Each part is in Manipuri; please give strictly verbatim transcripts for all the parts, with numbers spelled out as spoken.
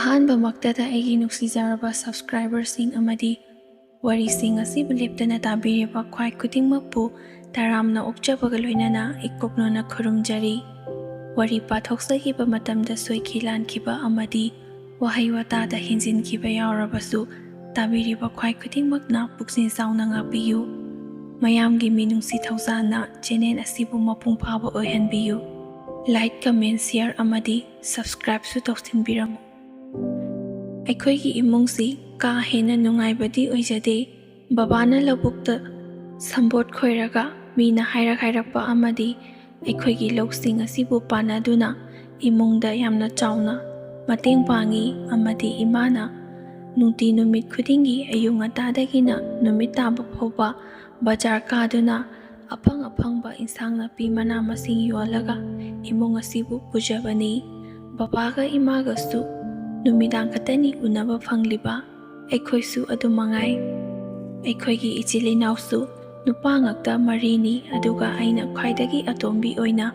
ꯑꯍꯥꯟꯕꯃꯛꯇꯗ ꯑꯩꯒꯤ ꯅꯨꯡꯁꯤꯖꯔꯕ subscriberꯁꯤꯡ ꯑꯃꯗꯤ ꯋꯥꯔꯤꯁꯤꯡ ꯑꯁꯤꯕꯨ ꯂꯦꯞꯇꯅ ꯇꯥꯕꯤꯔꯤꯕ ꯈ꯭ꯋꯥꯏ ꯈꯨꯗꯤꯡꯃꯛꯄꯨ ꯇꯔꯥꯝꯅ ꯑꯣꯛꯆꯕꯒ ꯂꯣꯏꯅꯅ ꯏꯀꯣꯛꯅꯣꯅ ꯈꯨꯔꯨꯝꯖꯔꯤ꯫ ꯋꯥꯔꯤ ꯄꯥꯊꯣꯛꯆꯈꯤꯕ ꯃꯇꯝꯗ ꯁꯣꯏꯈꯤ ꯂꯥꯟꯈꯤꯕ ꯑꯃꯗꯤ ꯋꯥꯍꯩ ꯋꯥꯇꯥꯗ ꯍꯦꯟꯖꯤꯟꯈꯤꯕ ꯌꯥꯎꯔꯕꯁꯨ, ꯇꯥꯕꯤꯔꯤꯕ ꯈ꯭ꯋꯥꯏ ꯈꯨꯗꯤꯡꯃꯛꯅ ꯄꯨꯛꯅꯤꯡ ꯆꯥꯎꯅ ꯉꯥꯛꯄꯤꯌꯨ꯫ ꯃꯌꯥꯝꯒꯤ ꯃꯤꯅꯨꯡꯁꯤ ꯊꯧꯖꯥꯜꯅ channel ꯑꯁꯤꯕꯨ ꯃꯄꯨꯡ ꯐꯥꯕ ꯑꯣꯏꯍꯟꯕꯤꯌꯨ꯫ Like, comment, share ꯑꯃꯗꯤ subscribeꯁꯨ ꯇꯧꯁꯤꯟꯕꯤꯔꯝꯃꯨ꯫ ꯑꯩꯈꯣꯏꯒꯤ ꯏꯃꯨꯡꯁꯤ ꯀꯥ ꯍꯦꯟꯅ ꯅꯨꯡꯉꯥꯏꯕꯗꯤ ꯑꯣꯏꯖꯗꯦ꯫ ꯕꯕꯥꯅ ꯂꯧꯕꯨꯛꯇ ꯁꯝꯕꯣꯠ ꯈꯣꯏꯔꯒ ꯃꯤꯅ ꯍꯥꯏꯔꯛ ꯍꯥꯏꯔꯛꯄ ꯑꯃꯗꯤ ꯑꯩꯈꯣꯏꯒꯤ ꯂꯧꯁꯤꯡ ꯑꯁꯤꯕꯨ ꯄꯥꯟꯅꯗꯨꯅ ꯏꯃꯨꯡꯗ ꯌꯥꯝꯅ ꯆꯥꯎꯅ ꯃꯇꯦꯡ ꯄꯥꯡꯏ, ꯑꯃꯗꯤ ꯏꯃꯥꯅ ꯅꯨꯡꯇꯤ ꯅꯨꯃꯤꯠ ꯈꯨꯗꯤꯡꯒꯤ ꯑꯌꯨꯛ ꯉꯟꯇꯥꯗꯒꯤꯅ ꯅꯨꯃꯤꯠ ꯇꯥꯕ ꯐꯥꯎꯕ ꯕꯖꯥꯔ ꯀꯥꯗꯨꯅ ꯑꯐꯪ ꯑꯐꯪꯕ ꯏꯟꯁꯥꯡ ꯅꯥꯄꯤ ꯃꯅꯥ ꯃꯁꯤꯡ ꯌꯣꯜꯂꯒ ꯏꯃꯨꯡ ꯑꯁꯤꯕꯨ ꯄꯨꯖꯕꯅꯤ꯫ ꯕꯕꯥꯒ ꯏꯃꯥꯒꯁꯨ ꯅꯨꯃꯤꯗꯥꯡ ꯈꯛꯇꯅꯤ ꯎꯅꯕ ꯐꯪꯂꯤꯕ, ꯑꯩꯈꯣꯏꯁꯨ ꯑꯗꯨ ꯃꯉꯥꯏ꯫ ꯑꯩꯈꯣꯏꯒꯤ ꯏꯆꯤꯜ ꯏꯅꯥꯎꯁꯨ ꯅꯨꯄꯥ ꯉꯥꯛꯇ ꯃꯔꯤꯅꯤ, ꯑꯗꯨꯒ ꯑꯩꯅ ꯈ꯭ꯋꯥꯏꯗꯒꯤ ꯑꯇꯣꯝꯕꯤ ꯑꯣꯏꯅ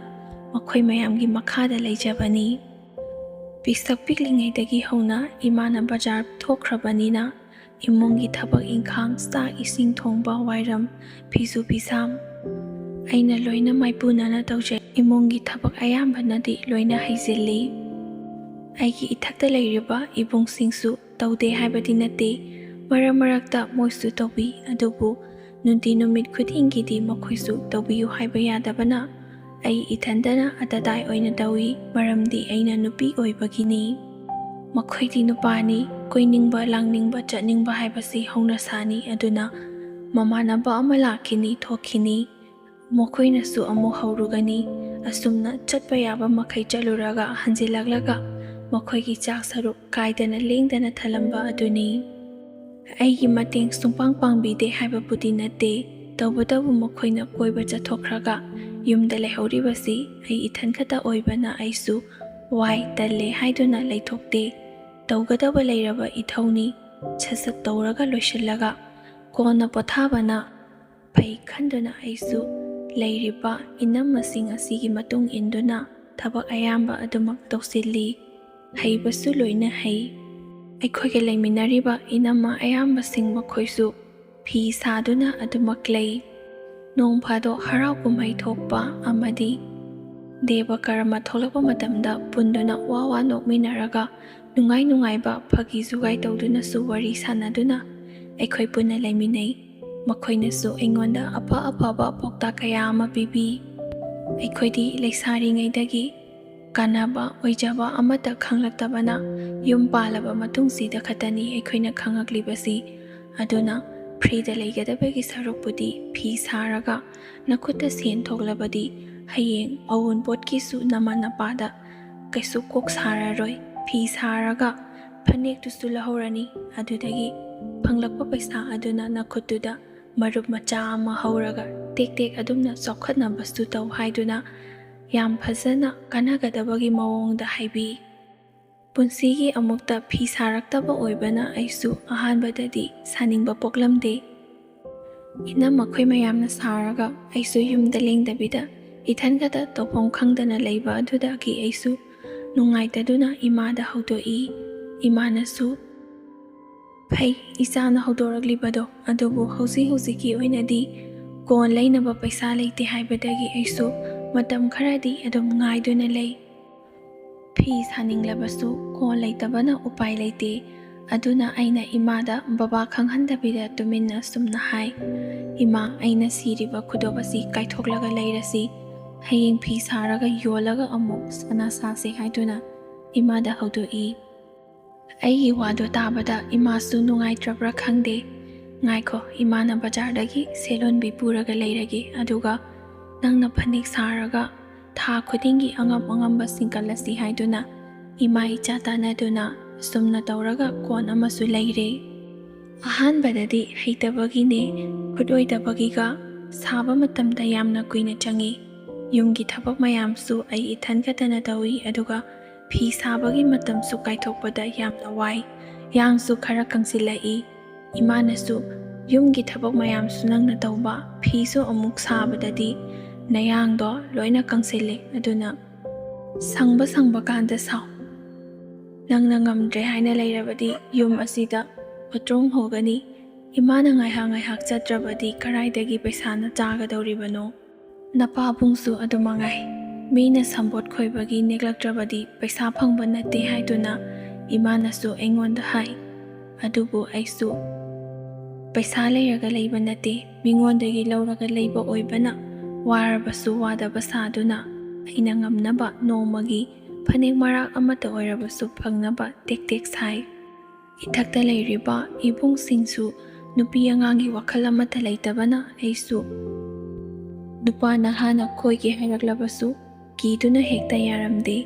ꯃꯈꯣꯏ ꯃꯌꯥꯝꯒꯤ ꯃꯈꯥꯗ ꯂꯩꯖꯕꯅꯤ꯫ ꯄꯤꯁꯛ ꯄꯤꯛꯂꯤꯉꯩꯗꯒꯤ ꯍꯧꯅ ꯏꯃꯥꯅ ꯕꯖꯥꯔ ꯊꯣꯛꯈ꯭ꯔꯕꯅꯤꯅ ꯏꯃꯨꯡꯒꯤ ꯊꯕꯛ ꯏꯪꯈꯥꯡ, ꯆꯥꯛ ꯏꯁꯤꯡ ꯊꯣꯡꯕ, ꯋꯥꯏꯔꯝ, ꯐꯤꯁꯨ ꯐꯤꯁꯥꯝ ꯑꯩꯅ ꯂꯣꯏꯅ ꯃꯥꯏꯄꯨꯅꯅ ꯇꯧꯖꯩ꯫ ꯏꯃꯨꯡꯒꯤ ꯊꯕꯛ ꯑꯌꯥꯝꯕꯅꯗꯤ ꯂꯣꯏꯅ ꯍꯩꯖꯤꯜꯂꯤ꯫ ꯑꯩꯒꯤ ꯏꯊꯛꯇ ꯂꯩꯔꯤꯕ ꯏꯕꯨꯡꯁꯤꯡꯁꯨ ꯇꯧꯗꯦ ꯍꯥꯏꯕꯗꯤ ꯅꯠꯇꯦ, ꯃꯔꯛ ꯃꯔꯛꯇ ꯃꯣꯏꯁꯨ ꯇꯧꯕꯤ, ꯑꯗꯨꯕꯨ ꯅꯨꯡꯇꯤ ꯅꯨꯃꯤꯠ ꯈꯨꯗꯤꯡꯒꯤꯗꯤ ꯃꯈꯣꯏꯁꯨ ꯇꯧꯕꯤꯌꯨ ꯍꯥꯏꯕ ꯌꯥꯗꯕꯅ ꯑꯩ ꯏꯊꯟꯗꯅ ꯑꯇꯇꯥꯏ ꯑꯣꯏꯅ ꯇꯧꯏ, ꯃꯔꯝꯗꯤ ꯑꯩꯅ ꯅꯨꯄꯤ ꯑꯣꯏꯕꯒꯤꯅꯤ꯫ ꯃꯈꯣꯏꯗꯤ ꯅꯨꯄꯥꯅꯤ, ꯀꯣꯏꯅꯤꯡꯕ, ꯂꯥꯡꯅꯤꯡꯕ, ꯆꯠꯅꯤꯡꯕ ꯍꯥꯏꯕꯁꯤ ꯍꯧꯅꯁꯥꯅꯤ, ꯑꯗꯨꯅ ꯃꯃꯥꯟꯅꯕ ꯑꯃ ꯂꯥꯛꯈꯤꯅꯤ, ꯊꯣꯛꯈꯤꯅꯤ, ꯃꯈꯣꯏꯅꯁꯨ ꯑꯃꯨꯛ ꯍꯧꯔꯨꯒꯅꯤ꯫ ꯑꯁꯨꯝꯅ ꯆꯠꯄ ꯌꯥꯕ ꯃꯈꯩ ꯆꯠꯂꯨꯔꯒ ꯍꯟꯖꯤꯜꯂꯛꯂꯒ ꯃꯈꯣꯏꯒꯤ ꯆꯥꯛ ꯁꯔꯨꯛ ꯀꯥꯏꯗꯅ ꯂꯦꯡꯗꯅ ꯊꯜꯂꯝꯕ ꯑꯗꯨꯅꯤ꯫ ꯑꯩꯒꯤ ꯃꯇꯦꯡ ꯁꯨꯡꯄꯥꯡ ꯄꯥꯡꯕꯤꯗꯦ ꯍꯥꯏꯕꯕꯨꯗꯤ ꯅꯠꯇꯦ, ꯇꯧꯕꯇꯕꯨ ꯃꯈꯣꯏꯅ ꯀꯣꯏꯕ ꯆꯠꯊꯣꯛꯈ꯭ꯔꯒ ꯌꯨꯝꯗ ꯂꯩꯍꯧꯔꯤꯕꯁꯤ ꯑꯩ ꯏꯊꯟ ꯈꯛꯇ ꯑꯣꯏꯕꯅ ꯑꯩꯁꯨ ꯋꯥꯏ, ꯇꯜꯂꯦ ꯍꯥꯏꯗꯨꯅ ꯂꯩꯊꯣꯛꯇꯦ꯫ ꯇꯧꯒꯗꯕ ꯂꯩꯔꯕ ꯏꯊꯧꯅꯤ, ꯁꯠ ꯁꯠ ꯇꯧꯔꯒ ꯂꯣꯏꯁꯤꯜꯂꯒ ꯀꯣꯟꯅ ꯄꯣꯊꯥꯕꯅ ꯐꯩ ꯈꯟꯗꯨꯅ ꯑꯩꯁꯨ ꯂꯩꯔꯤꯕ ꯏꯅꯝꯃꯁꯤꯡ ꯑꯁꯤꯒꯤ ꯃꯇꯨꯡ ꯏꯟꯗꯨꯅ ꯊꯕꯛ ꯑꯌꯥꯝꯕ ꯑꯗꯨꯃꯛ ꯇꯧꯁꯤꯜꯂꯤ꯫ ꯍꯩꯕꯁꯨ ꯂꯣꯏꯅ ꯍꯩ꯫ ꯑꯩꯈꯣꯏꯒ ꯂꯩꯃꯤꯟꯅꯔꯤꯕ ꯏꯅꯝꯃ ꯑꯌꯥꯝꯕꯁꯤꯡ ꯃꯈꯣꯏꯁꯨ ꯐꯤ ꯁꯥꯗꯨꯅ ꯑꯗꯨꯃꯛ ꯂꯩ꯫ ꯅꯣꯡ ꯐꯥꯗꯣꯛ ꯍꯔꯥꯎ ꯀꯨꯝꯍꯩ ꯊꯣꯛꯄ ꯑꯃꯗꯤ ꯗꯦꯕ ꯀꯔꯃ ꯊꯣꯛꯂꯛꯄ ꯃꯇꯝꯗ ꯄꯨꯟꯗꯨꯅ ꯋꯥ ꯋꯥ ꯅꯣꯛꯃꯤꯟꯅꯔꯒ ꯅꯨꯡꯉꯥꯏ ꯅꯨꯡꯉꯥꯏꯕ ꯐꯥꯒꯤ ꯖꯨꯒꯥꯏ ꯇꯧꯗꯨꯅꯁꯨ ꯋꯥꯔꯤ ꯁꯥꯟꯅꯗꯨꯅ ꯑꯩꯈꯣꯏ ꯄꯨꯟꯅ ꯂꯩꯃꯤꯟꯅꯩ꯫ ꯃꯈꯣꯏꯅꯁꯨ ꯑꯩꯉꯣꯟꯗ ꯑꯐ ꯑꯐꯕ ꯄꯥꯎꯇꯥꯛ ꯀꯌꯥ ꯑꯃ ꯄꯤꯕꯤ꯫ ꯑꯩꯈꯣꯏꯗꯤ ꯂꯩꯁꯥꯔꯤꯉꯩꯗꯒꯤ ꯀꯥꯟꯅꯕ ꯑꯣꯏꯖꯕ ꯑꯃꯠꯇ ꯈꯪꯂꯛꯇꯕꯅ ꯌꯨꯝ ꯄꯥꯜꯂꯕ ꯃꯇꯨꯡꯁꯤꯗ ꯈꯛꯇꯅꯤ ꯑꯩꯈꯣꯏꯅ ꯈꯪꯂꯛꯂꯤꯕꯁꯤ꯫ ꯑꯗꯨꯅ ꯐ꯭ꯔꯤꯗ ꯂꯩꯒꯗꯕꯒꯤ ꯁꯔꯨꯛꯄꯨꯗꯤ ꯐꯤ ꯁꯥꯔꯒ ꯅꯈꯨꯠꯇ ꯁꯦꯟ ꯊꯣꯛꯂꯕꯗꯤ ꯍꯌꯦꯡ ꯑꯋꯨꯟꯄꯣꯠꯀꯤꯁꯨ ꯅꯃꯥ ꯅꯄꯥꯗ ꯀꯩꯁꯨ ꯀꯣꯛ ꯁꯥꯔꯔꯣꯏ꯫ ꯐꯤ ꯁꯥꯔꯒ ꯐꯅꯦꯛꯇꯨꯁꯨ ꯂꯧꯍꯧꯔꯅꯤ꯫ ꯑꯗꯨꯗꯒꯤ ꯐꯪꯂꯛꯄ ꯄꯩꯁꯥ ꯑꯗꯨꯅ ꯅꯈꯨꯠꯇꯨꯗ ꯃꯔꯨꯞ ꯃꯆꯥ ꯑꯃ ꯍꯧꯔꯒ ꯇꯦꯛ ꯇꯦꯛ ꯑꯗꯨꯝꯅ ꯆꯥꯎꯈꯠꯅꯕꯁꯨ ꯇꯧ ꯍꯥꯏꯗꯨꯅ ꯌꯥꯝ ꯐꯖꯅ ꯀꯥꯟꯅꯒꯗꯕꯒꯤ ꯃꯑꯣꯡꯗ ꯍꯥꯏꯕꯤ꯫ ꯄꯨꯟꯁꯤꯒꯤ ꯑꯃꯨꯛꯇ ꯐꯤ ꯁꯥꯔꯛꯇꯕ ꯑꯣꯏꯕꯅ ꯑꯩꯁꯨ ꯑꯍꯥꯟꯕꯗꯗꯤ ꯁꯥꯅꯤꯡꯕ ꯄꯣꯛꯂꯝꯗꯦ꯫ ꯏꯅꯝꯃ ꯃꯈꯣꯏ ꯃꯌꯥꯝꯅ ꯁꯥꯔꯒ ꯑꯩꯁꯨ ꯌꯨꯝꯗ ꯂꯦꯡꯗꯕꯤꯗ ꯏꯊꯟ ꯈꯛꯇ ꯇꯧꯐꯝ ꯈꯪꯗꯅ ꯂꯩꯕ ꯑꯗꯨꯗꯒꯤ ꯑꯩꯁꯨ ꯅꯨꯡꯉꯥꯏꯇꯗꯨꯅ ꯏꯃꯥꯗ ꯍꯧꯗꯣꯛꯏ꯫ ꯏꯃꯥꯅꯁꯨ, "ꯐꯩ, ꯏꯆꯥꯅ ꯍꯧꯗꯣꯔꯛꯂꯤꯕꯗꯣ, ꯑꯗꯨꯕꯨ ꯍꯧꯖꯤꯛ ꯍꯧꯖꯤꯛꯀꯤ ꯑꯣꯏꯅꯗꯤ ꯀꯣꯟ ꯂꯩꯅꯕ ꯄꯩꯁꯥ ꯂꯩꯇꯦ ꯍꯥꯏꯕꯗꯒꯤ ꯑꯩꯁꯨ ꯃꯇꯝ ꯈꯔꯗꯤ ꯑꯗꯨꯝ ꯉꯥꯏꯗꯨꯅ ꯂꯩ꯫ ꯐꯤ ꯁꯥꯅꯤꯡꯂꯕꯁꯨ ꯀꯣꯟ ꯂꯩꯇꯕꯅ ꯎꯄꯥꯏ ꯂꯩꯇꯦ꯫ ꯑꯗꯨꯅ ꯑꯩꯅ ꯏꯃꯥꯗ ꯕꯕꯥ ꯈꯪꯍꯟꯗꯕꯤꯗ ꯇꯨꯃꯤꯟꯅ ꯁꯨꯝꯅ ꯍꯥꯏ, 'ꯏꯃꯥ, ꯑꯩꯅ ꯁꯤꯔꯤꯕ ꯈꯨꯗꯣꯞ ꯑꯁꯤ ꯀꯥꯏꯊꯣꯛꯂꯒ ꯂꯩꯔꯁꯤ꯫ ꯍꯌꯦꯡ ꯐꯤ ꯁꯥꯔꯒ ꯌꯣꯜꯂꯒ ꯑꯃꯨꯛ ꯁꯅꯥ ꯁꯥꯁꯤ,' ꯍꯥꯏꯗꯨꯅ ꯏꯃꯥꯗ ꯍꯧꯗꯣꯛꯏ꯫ ꯑꯩꯒꯤ ꯋꯥꯗꯣ ꯇꯥꯕꯗ ꯏꯃꯥꯁꯨ ꯅꯨꯡꯉꯥꯏꯇ꯭ꯔꯕ꯭ꯔꯥ ꯈꯪꯗꯦ꯫ 'ꯉꯥꯏꯈꯣ, ꯏꯃꯥꯅ ꯕꯖꯥꯔꯗꯒꯤ ꯁꯦꯜꯍꯣꯟꯕꯤ ꯄꯨꯔꯒ ꯂꯩꯔꯒꯦ, ꯑꯗꯨꯒ ꯅꯪꯅ ꯐꯅꯦꯛ ꯁꯥꯔꯒ ꯊꯥ ꯈꯨꯗꯤꯡꯒꯤ ꯑꯉꯝ ꯑꯉꯝꯕ ꯁꯤꯡꯀꯠꯂꯁꯤ,' ꯍꯥꯏꯗꯨꯅ ꯏꯃꯥ ꯏꯆꯥ ꯇꯥꯟꯅꯗꯨꯅ ꯑꯁꯨꯝꯅ ꯇꯧꯔꯒ ꯀꯣꯟ ꯑꯃꯁꯨ ꯂꯩꯔꯦ꯫ ꯑꯍꯥꯟꯕꯗꯗꯤ ꯍꯩꯇꯕꯒꯤꯅꯦ, ꯈꯨꯠꯂꯣꯏꯗꯕꯒꯤꯒ ꯁꯥꯕ ꯃꯇꯝꯗ ꯌꯥꯝꯅ ꯀꯨꯏꯅ ꯆꯪꯉꯤ꯫ ꯌꯨꯝꯒꯤ ꯊꯕꯛ ꯃꯌꯥꯝꯁꯨ ꯑꯩ ꯏꯊꯟ ꯈꯛꯇꯅ ꯇꯧꯏ, ꯑꯗꯨꯒ ꯐꯤ ꯁꯥꯕꯒꯤ ꯃꯇꯝꯁꯨ ꯀꯥꯏꯊꯣꯛꯄꯗ ꯌꯥꯝꯅ ꯋꯥꯏ꯫ ꯌꯥꯡꯁꯨ ꯈꯔ ꯀꯪꯁꯤꯜꯂꯛꯏ꯫ ꯏꯃꯥꯅꯁꯨ, "ꯌꯨꯝꯒꯤ ꯊꯕꯛ ꯃꯌꯥꯝꯁꯨ ꯅꯪꯅ ꯇꯧꯕ, ꯐꯤꯁꯨ ꯑꯃꯨꯛ ꯁꯥꯕꯗꯗꯤ ꯅꯌꯥꯡꯗꯣ ꯂꯣꯏꯅ ꯀꯪꯁꯤꯜꯂꯦ, ꯑꯗꯨꯅ ꯁꯪꯕ ꯁꯪꯕ ꯀꯥꯟꯗ ꯁꯥꯎ꯫ ꯅꯪꯅ ꯉꯝꯗ꯭ꯔꯦ ꯍꯥꯏꯅ ꯂꯩꯔꯕꯗꯤ ꯌꯨꯝ ꯑꯁꯤꯗ ꯄꯣꯠꯇ꯭ꯔꯣꯡ ꯍꯧꯒꯅꯤ꯫ ꯏꯃꯥꯅ ꯉꯥꯏꯍꯥꯛ ꯉꯥꯏꯍꯥꯛ ꯆꯠꯇ꯭ꯔꯕꯗꯤ ꯀꯗꯥꯏꯗꯒꯤ ꯄꯩꯁꯥꯅ ꯆꯥꯒꯗꯧꯔꯤꯕꯅꯣ? ꯅꯄꯥꯕꯨꯡꯁꯨ ꯑꯗꯨ ꯃꯉꯥꯏ꯫ ꯃꯤꯅ ꯁꯝꯄꯣꯠ ꯈꯣꯏꯕꯒꯤ ꯅꯦꯛꯂꯛꯇ꯭ꯔꯕꯗꯤ ꯄꯩꯁꯥ ꯐꯪꯕ ꯅꯠꯇꯦ ꯍꯥꯏꯗꯨꯅ ꯏꯃꯥꯅꯁꯨ ꯑꯩꯉꯣꯟꯗ ꯍꯥꯏ꯫ ꯑꯗꯨꯕꯨ ꯑꯩꯁꯨ ꯄꯩꯁꯥ ꯂꯩꯔꯒ ꯂꯩꯕ ꯅꯠꯇꯦ, ꯃꯤꯉꯣꯟꯗꯒꯤ ꯂꯧꯔꯒ ꯂꯩꯕ ꯑꯣꯏꯕꯅ ꯋꯥꯔꯕꯁꯨ ꯋꯥꯗꯕ ꯁꯥꯗꯨꯅ ꯑꯩꯅ ꯉꯝꯅꯕ ꯅꯣꯡꯃꯒꯤ ꯐꯅꯦꯛ ꯃꯔꯥꯛ ꯑꯃꯠꯇ ꯑꯣꯏꯔꯕꯁꯨ ꯐꯪꯅꯕ ꯇꯦꯛ ꯇꯦꯛ ꯁꯥꯏ꯫ ꯏꯊꯛꯇ ꯂꯩꯔꯤꯕ ꯏꯕꯨꯡꯁꯤꯡꯁꯨ ꯅꯨꯄꯤ ꯑꯉꯥꯡꯒꯤ ꯋꯥꯈꯜ ꯑꯃꯠꯇ ꯂꯩꯇꯕꯅ ꯑꯩꯁꯨ ꯅꯨꯄꯥ ꯅꯍꯥꯅ ꯀꯣꯏꯒꯦ ꯍꯥꯏꯔꯛꯂꯕꯁꯨ ꯀꯤꯗꯨꯅ ꯍꯦꯛꯇ ꯌꯥꯔꯝꯗꯦ꯫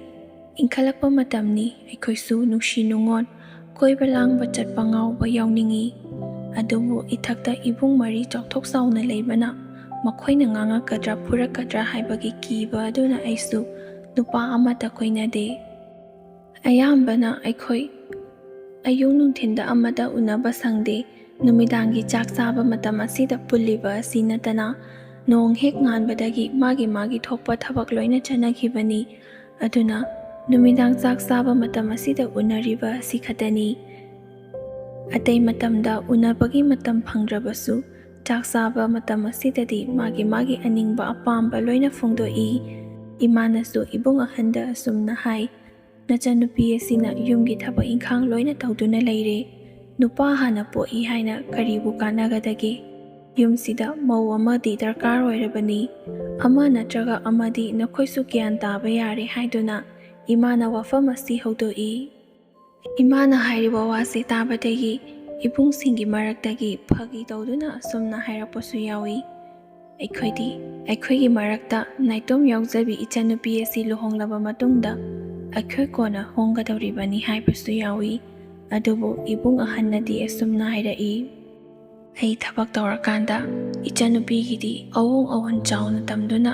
ꯏꯟꯈꯠꯂꯛꯄ ꯃꯇꯝꯅꯤ, ꯑꯩꯈꯣꯏꯁꯨ ꯅꯨꯡꯁꯤ ꯅꯨꯡꯉꯣꯟ, ꯀꯣꯏꯕ ꯂꯥꯡꯕ ꯆꯠꯄ ꯉꯥꯎꯕ ꯌꯥꯎꯅꯤꯡꯏ꯫ ꯑꯗꯨꯕꯨ ꯏꯊꯛꯇ ꯏꯕꯨꯡ ꯃꯔꯤ ꯆꯥꯎꯊꯣꯛ ꯆꯥꯎꯅ ꯂꯩꯕꯅ ꯃꯈꯣꯏꯅ ꯉꯥꯡꯉꯛꯀꯗ꯭ꯔꯥ ꯐꯨꯔꯛꯀꯗ꯭ꯔꯥ ꯍꯥꯏꯕꯒꯤ ꯀꯤꯕ ꯑꯗꯨꯅ ꯑꯩꯁꯨ ꯅꯨꯄꯥ ꯑꯃꯠꯇ ꯀꯣꯏꯅꯗꯦ꯫ ꯑꯌꯥꯝꯕꯅ ꯑꯩꯈꯣꯏ ꯑꯌꯨꯛ ꯅꯨꯡꯊꯤꯟꯗ ꯑꯃꯠꯇ ꯎꯅꯕ ꯁꯪꯗꯦ꯫ ꯅꯨꯃꯤꯗꯥꯡꯒꯤ ꯆꯥꯛ ꯆꯥꯕ ꯃꯇꯝ ꯑꯁꯤꯗ ꯄꯨꯜꯂꯤꯕ ꯑꯁꯤ ꯅꯠꯇꯅ ꯅꯣꯡ ꯍꯦꯛ ꯉꯥꯟꯕꯗꯒꯤ ꯃꯥꯒꯤ ꯃꯥꯒꯤ ꯊꯣꯛꯄ ꯊꯕꯛ ꯂꯣꯏꯅ ꯆꯠꯅꯈꯤꯕꯅꯤ꯫ ꯑꯗꯨꯅ ꯅꯨꯃꯤꯗꯥꯡ ꯆꯥꯛ ꯆꯥꯕ ꯃꯇꯝ ꯑꯁꯤꯗ ꯎꯅꯔꯤꯕ ꯑꯁꯤ ꯈꯛꯇꯅꯤ꯫ ꯑꯇꯩ ꯃꯇꯝꯗ ꯎꯅꯕꯒꯤ ꯃꯇꯝ ꯐꯪꯗ꯭ꯔꯕꯁꯨ ꯆꯥꯛ ꯆꯥꯕ ꯃꯇꯝ ꯑꯁꯤꯗꯗꯤ ꯃꯥꯒꯤ ꯃꯥꯒꯤ ꯑꯅꯤꯡꯕ ꯑꯄꯥꯝꯕ ꯂꯣꯏꯅ ꯐꯣꯡꯗꯣꯛꯏ꯫ ꯏꯃꯥꯅꯁꯨ ꯏꯕꯨꯡ ꯑꯍꯟꯗ ꯑꯁꯨꯝꯅ ꯍꯥꯏ, "ꯅꯆꯟꯅꯨꯄꯤ ꯑꯁꯤꯅ ꯌꯨꯝꯒꯤ ꯊꯕꯛ ꯏꯪꯈꯥꯡ ꯂꯣꯏꯅ ꯇꯧꯗꯨꯅ ꯂꯩꯔꯦ꯫ ꯅꯨꯄꯥ ꯍꯥꯟꯅ ꯄꯣꯛꯏ ꯍꯥꯏꯅ ꯀꯔꯤꯕꯨ ꯀꯥꯟꯅꯒꯗꯒꯦ? ꯌꯨꯝꯁꯤꯗ ꯃꯧ ꯑꯃꯗꯤ ꯗꯔꯀꯥꯔ ꯑꯣꯏꯔꯕꯅꯤ꯫ ꯑꯃ ꯅꯠꯇ꯭ꯔꯒ ꯑꯃꯗꯤ ꯅꯈꯣꯏꯁꯨ ꯒ꯭ꯌꯥꯟ ꯇꯥꯕ ꯌꯥꯔꯦ" ꯍꯥꯏꯗꯨꯅ ꯏꯃꯥꯅ ꯋꯥꯐꯝ ꯑꯁꯤ ꯍꯧꯗꯣꯛꯏ꯫ ꯏꯃꯥꯅ ꯍꯥꯏꯔꯤꯕ ꯋꯥꯁꯤ ꯇꯥꯕꯗꯒꯤ ꯏꯕꯨꯡꯁꯤꯡꯒꯤ ꯃꯔꯛꯇꯒꯤ ꯐꯥꯒꯤ ꯇꯧꯗꯨꯅ ꯑꯁꯨꯝꯅ ꯍꯥꯏꯔꯛꯄꯁꯨ ꯌꯥꯎꯏ, "ꯑꯩꯈꯣꯏꯗꯤ, ꯑꯩꯈꯣꯏꯒꯤ ꯃꯔꯛꯇ ꯅꯥꯏꯇꯣꯝ ꯌꯥꯎꯖꯕꯤ ꯏꯆꯟꯅꯨꯄꯤ ꯑꯁꯤ ꯂꯨꯍꯣꯡꯂꯕ ꯃꯇꯨꯡꯗ ꯑꯩꯈꯣꯏ ꯀꯣꯟꯅ ꯍꯣꯡꯒꯗꯧꯔꯤꯕꯅꯤ" ꯍꯥꯏꯕꯁꯨ ꯌꯥꯎꯏ꯫ ꯑꯗꯨꯕꯨ ꯏꯕꯨꯡ ꯑꯍꯟꯅꯗꯤ ꯑꯁꯨꯝꯅ ꯍꯥꯏꯔꯛꯏ, "ꯑꯩ ꯊꯕꯛ ꯇꯧꯔꯀꯥꯟꯗ ꯏꯆꯟꯅꯨꯄꯤꯒꯤꯗꯤ ꯑꯋꯣꯡ ꯑꯋꯣꯟ ꯆꯥꯎꯅ ꯇꯝꯗꯨꯅ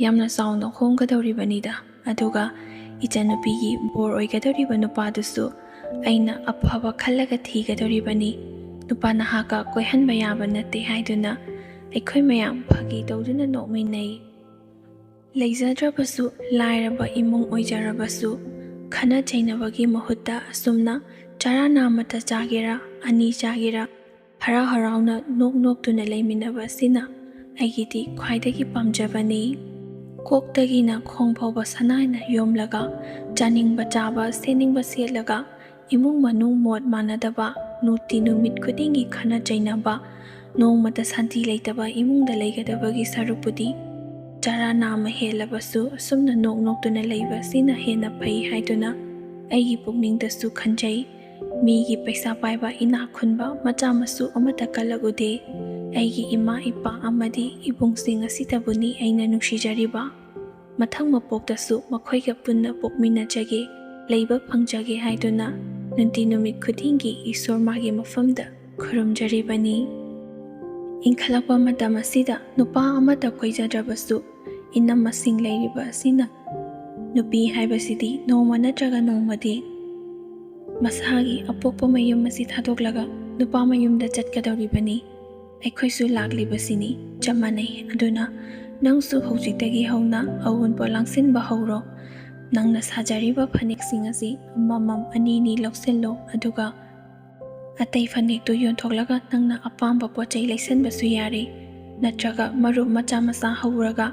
ꯌꯥꯝꯅ ꯆꯥꯎꯅ ꯍꯣꯡꯒꯗꯧꯔꯤꯕꯅꯤꯗ꯫ ꯑꯗꯨꯒ ꯏꯆꯟꯅꯨꯄꯤꯒꯤ ꯕꯣꯔ ꯑꯣꯏꯒꯗꯧꯔꯤꯕ ꯅꯨꯄꯥꯗꯨꯁꯨ ꯑꯩꯅ ꯑꯐꯕ ꯈꯜꯂꯒ ꯊꯤꯒꯗꯧꯔꯤꯕꯅꯤ꯫ ꯅꯨꯄꯥ ꯅꯍꯥꯒ ꯀꯣꯏꯍꯟꯕ ꯌꯥꯕ ꯅꯠꯇꯦ" ꯍꯥꯏꯗꯨꯅ ꯑꯩꯈꯣꯏ ꯃꯌꯥꯝ ꯐꯥꯒꯤ ꯇꯧꯗꯨꯅ ꯅꯣꯛꯃꯤꯟꯅꯩ꯫ ꯂꯩꯖꯗ꯭ꯔꯕꯁꯨ, ꯂꯥꯏꯔꯕ ꯏꯃꯨꯡ ꯑꯣꯏꯖꯔꯕꯁꯨ, ꯈꯠꯅ ꯆꯩꯅꯕꯒꯤ ꯃꯍꯨꯠꯇ ꯑꯁꯨꯝꯅ ꯆꯔꯥ ꯅꯥꯝꯃꯇ ꯆꯥꯒꯦꯔꯥ, ꯑꯅꯤ ꯆꯥꯒꯦꯔꯥ, ꯍꯔꯥꯎ ꯍꯔꯥꯎꯅ ꯅꯣꯛ ꯅꯣꯛꯇꯨꯅ ꯂꯩꯃꯤꯟꯅꯕ ꯑꯁꯤꯅ ꯑꯩꯒꯤꯗꯤ ꯈ꯭ꯋꯥꯏꯗꯒꯤ ꯄꯥꯝꯖꯕꯅꯤ꯫ ꯀꯣꯛꯇꯒꯤꯅ ꯈꯣꯡ ꯐꯥꯎꯕ ꯁꯅꯥꯅ ꯌꯣꯝꯂꯒ, ꯆꯥꯅꯤꯡꯕ ꯆꯥꯕ, ꯁꯦꯠꯅꯤꯡꯕ ꯁꯦꯠꯂꯒ, ꯏꯃꯨꯡ ꯃꯅꯨꯡ ꯃꯣꯠ ꯃꯥꯟꯅꯗꯕ, ꯅꯨꯡꯇꯤ ꯅꯨꯃꯤꯠ ꯈꯨꯗꯤꯡꯒꯤ ꯈꯠꯅ ꯆꯩꯅꯕ, ꯅꯣꯡꯃꯇ ꯁꯥꯟꯇꯤ ꯂꯩꯇꯕ ꯏꯃꯨꯡꯗ ꯂꯩꯒꯗꯕꯒꯤ ꯁꯔꯨꯛꯄꯨꯗꯤ, ꯆꯔꯥ ꯅꯥꯝꯃ ꯍꯦꯜꯂꯕꯁꯨ ꯑꯁꯨꯝꯅ ꯅꯣꯛ ꯅꯣꯛꯇꯨꯅ ꯂꯩꯕ ꯑꯁꯤꯅ ꯍꯦꯟꯅ ꯐꯩ ꯍꯥꯏꯗꯨꯅ ꯑꯩꯒꯤ ꯄꯨꯛꯅꯤꯡꯗꯁꯨ ꯈꯟꯖꯩ꯫ ꯃꯤꯒꯤ ꯄꯩꯁꯥ ꯄꯥꯏꯕ ꯏꯅꯥꯛ ꯈꯨꯟꯕ ꯃꯆꯥ ꯃꯁꯨ ꯑꯃꯠꯇ ꯀꯜꯂꯛꯎꯗꯦ꯫ ꯑꯩꯒꯤ ꯏꯃꯥ ꯏꯄꯥ ꯑꯃꯗꯤ ꯏꯕꯨꯡꯁꯤꯡ ꯑꯁꯤꯇꯕꯨꯅꯤ ꯑꯩꯅ ꯅꯨꯡꯁꯤꯖꯔꯤꯕ꯫ ꯃꯊꯪ ꯃꯄꯣꯛꯇꯁꯨ ꯃꯈꯣꯏꯒ ꯄꯨꯟꯅ ꯄꯣꯛꯃꯤꯟꯅꯖꯒꯦ, ꯂꯩꯕ ꯐꯪꯖꯒꯦ ꯍꯥꯏꯗꯨꯅ ꯅꯨꯡꯇꯤ ꯅꯨꯃꯤꯠ ꯈꯨꯗꯤꯡꯒꯤ ꯏꯁꯣꯔ ꯃꯥꯒꯤ ꯃꯐꯝꯗ ꯈꯨꯔꯨꯝꯖꯔꯤꯕꯅꯤ꯫ ꯏꯟꯈꯠꯂꯛꯄ ꯃꯇꯝ ꯑꯁꯤꯗ ꯅꯨꯄꯥ ꯑꯃꯠꯇ ꯀꯣꯏꯖꯗ꯭ꯔꯕꯁꯨ, ꯏꯅꯝꯃꯁꯤꯡ ꯂꯩꯔꯤꯕ ꯑꯁꯤꯅ ꯅꯨꯄꯤ ꯍꯥꯏꯕꯁꯤꯗꯤ ꯅꯣꯡꯃ ꯅꯠꯇ꯭ꯔꯒ ꯅꯣꯡꯃꯗꯤ ꯃꯁꯥꯒꯤ ꯑꯄꯣꯛꯄ ꯃꯌꯨꯝ ꯑꯁꯤ ꯊꯥꯗꯣꯛꯂꯒ ꯅꯨꯄꯥ ꯃꯌꯨꯝꯗ ꯆꯠꯀꯗꯧꯔꯤꯕꯅꯤ꯫ ꯑꯩꯈꯣꯏꯁꯨ ꯂꯥꯛꯂꯤꯕꯁꯤꯅꯤ, ꯆꯞ ꯃꯥꯟꯅꯩ꯫ ꯑꯗꯨꯅ ꯅꯪꯁꯨ ꯍꯧꯖꯤꯛꯇꯒꯤ ꯍꯧꯅ ꯑꯋꯨꯟꯄꯣꯠ ꯂꯥꯡꯁꯤꯟꯕ ꯍꯧꯔꯣ꯫ ꯅꯪꯅ ꯁꯥꯖꯔꯤꯕ ꯐꯅꯦꯛꯁꯤꯡ ꯑꯁꯤ ꯑꯃꯃꯝ ꯑꯅꯤꯅꯤ ꯂꯧꯁꯤꯜꯂꯣ, ꯑꯗꯨꯒ ꯑꯇꯩ ꯐꯅꯦꯛꯇꯨ ꯌꯣꯟꯊꯣꯛꯂꯒ ꯅꯪꯅ ꯑꯄꯥꯝꯕ ꯄꯣꯠ ꯆꯩ ꯂꯩꯁꯟꯕꯁꯨ ꯌꯥꯔꯦ, ꯅꯠꯇ꯭ꯔꯒ ꯃꯔꯨꯞ ꯃꯆꯥ ꯃꯆꯥ ꯍꯧꯔꯒ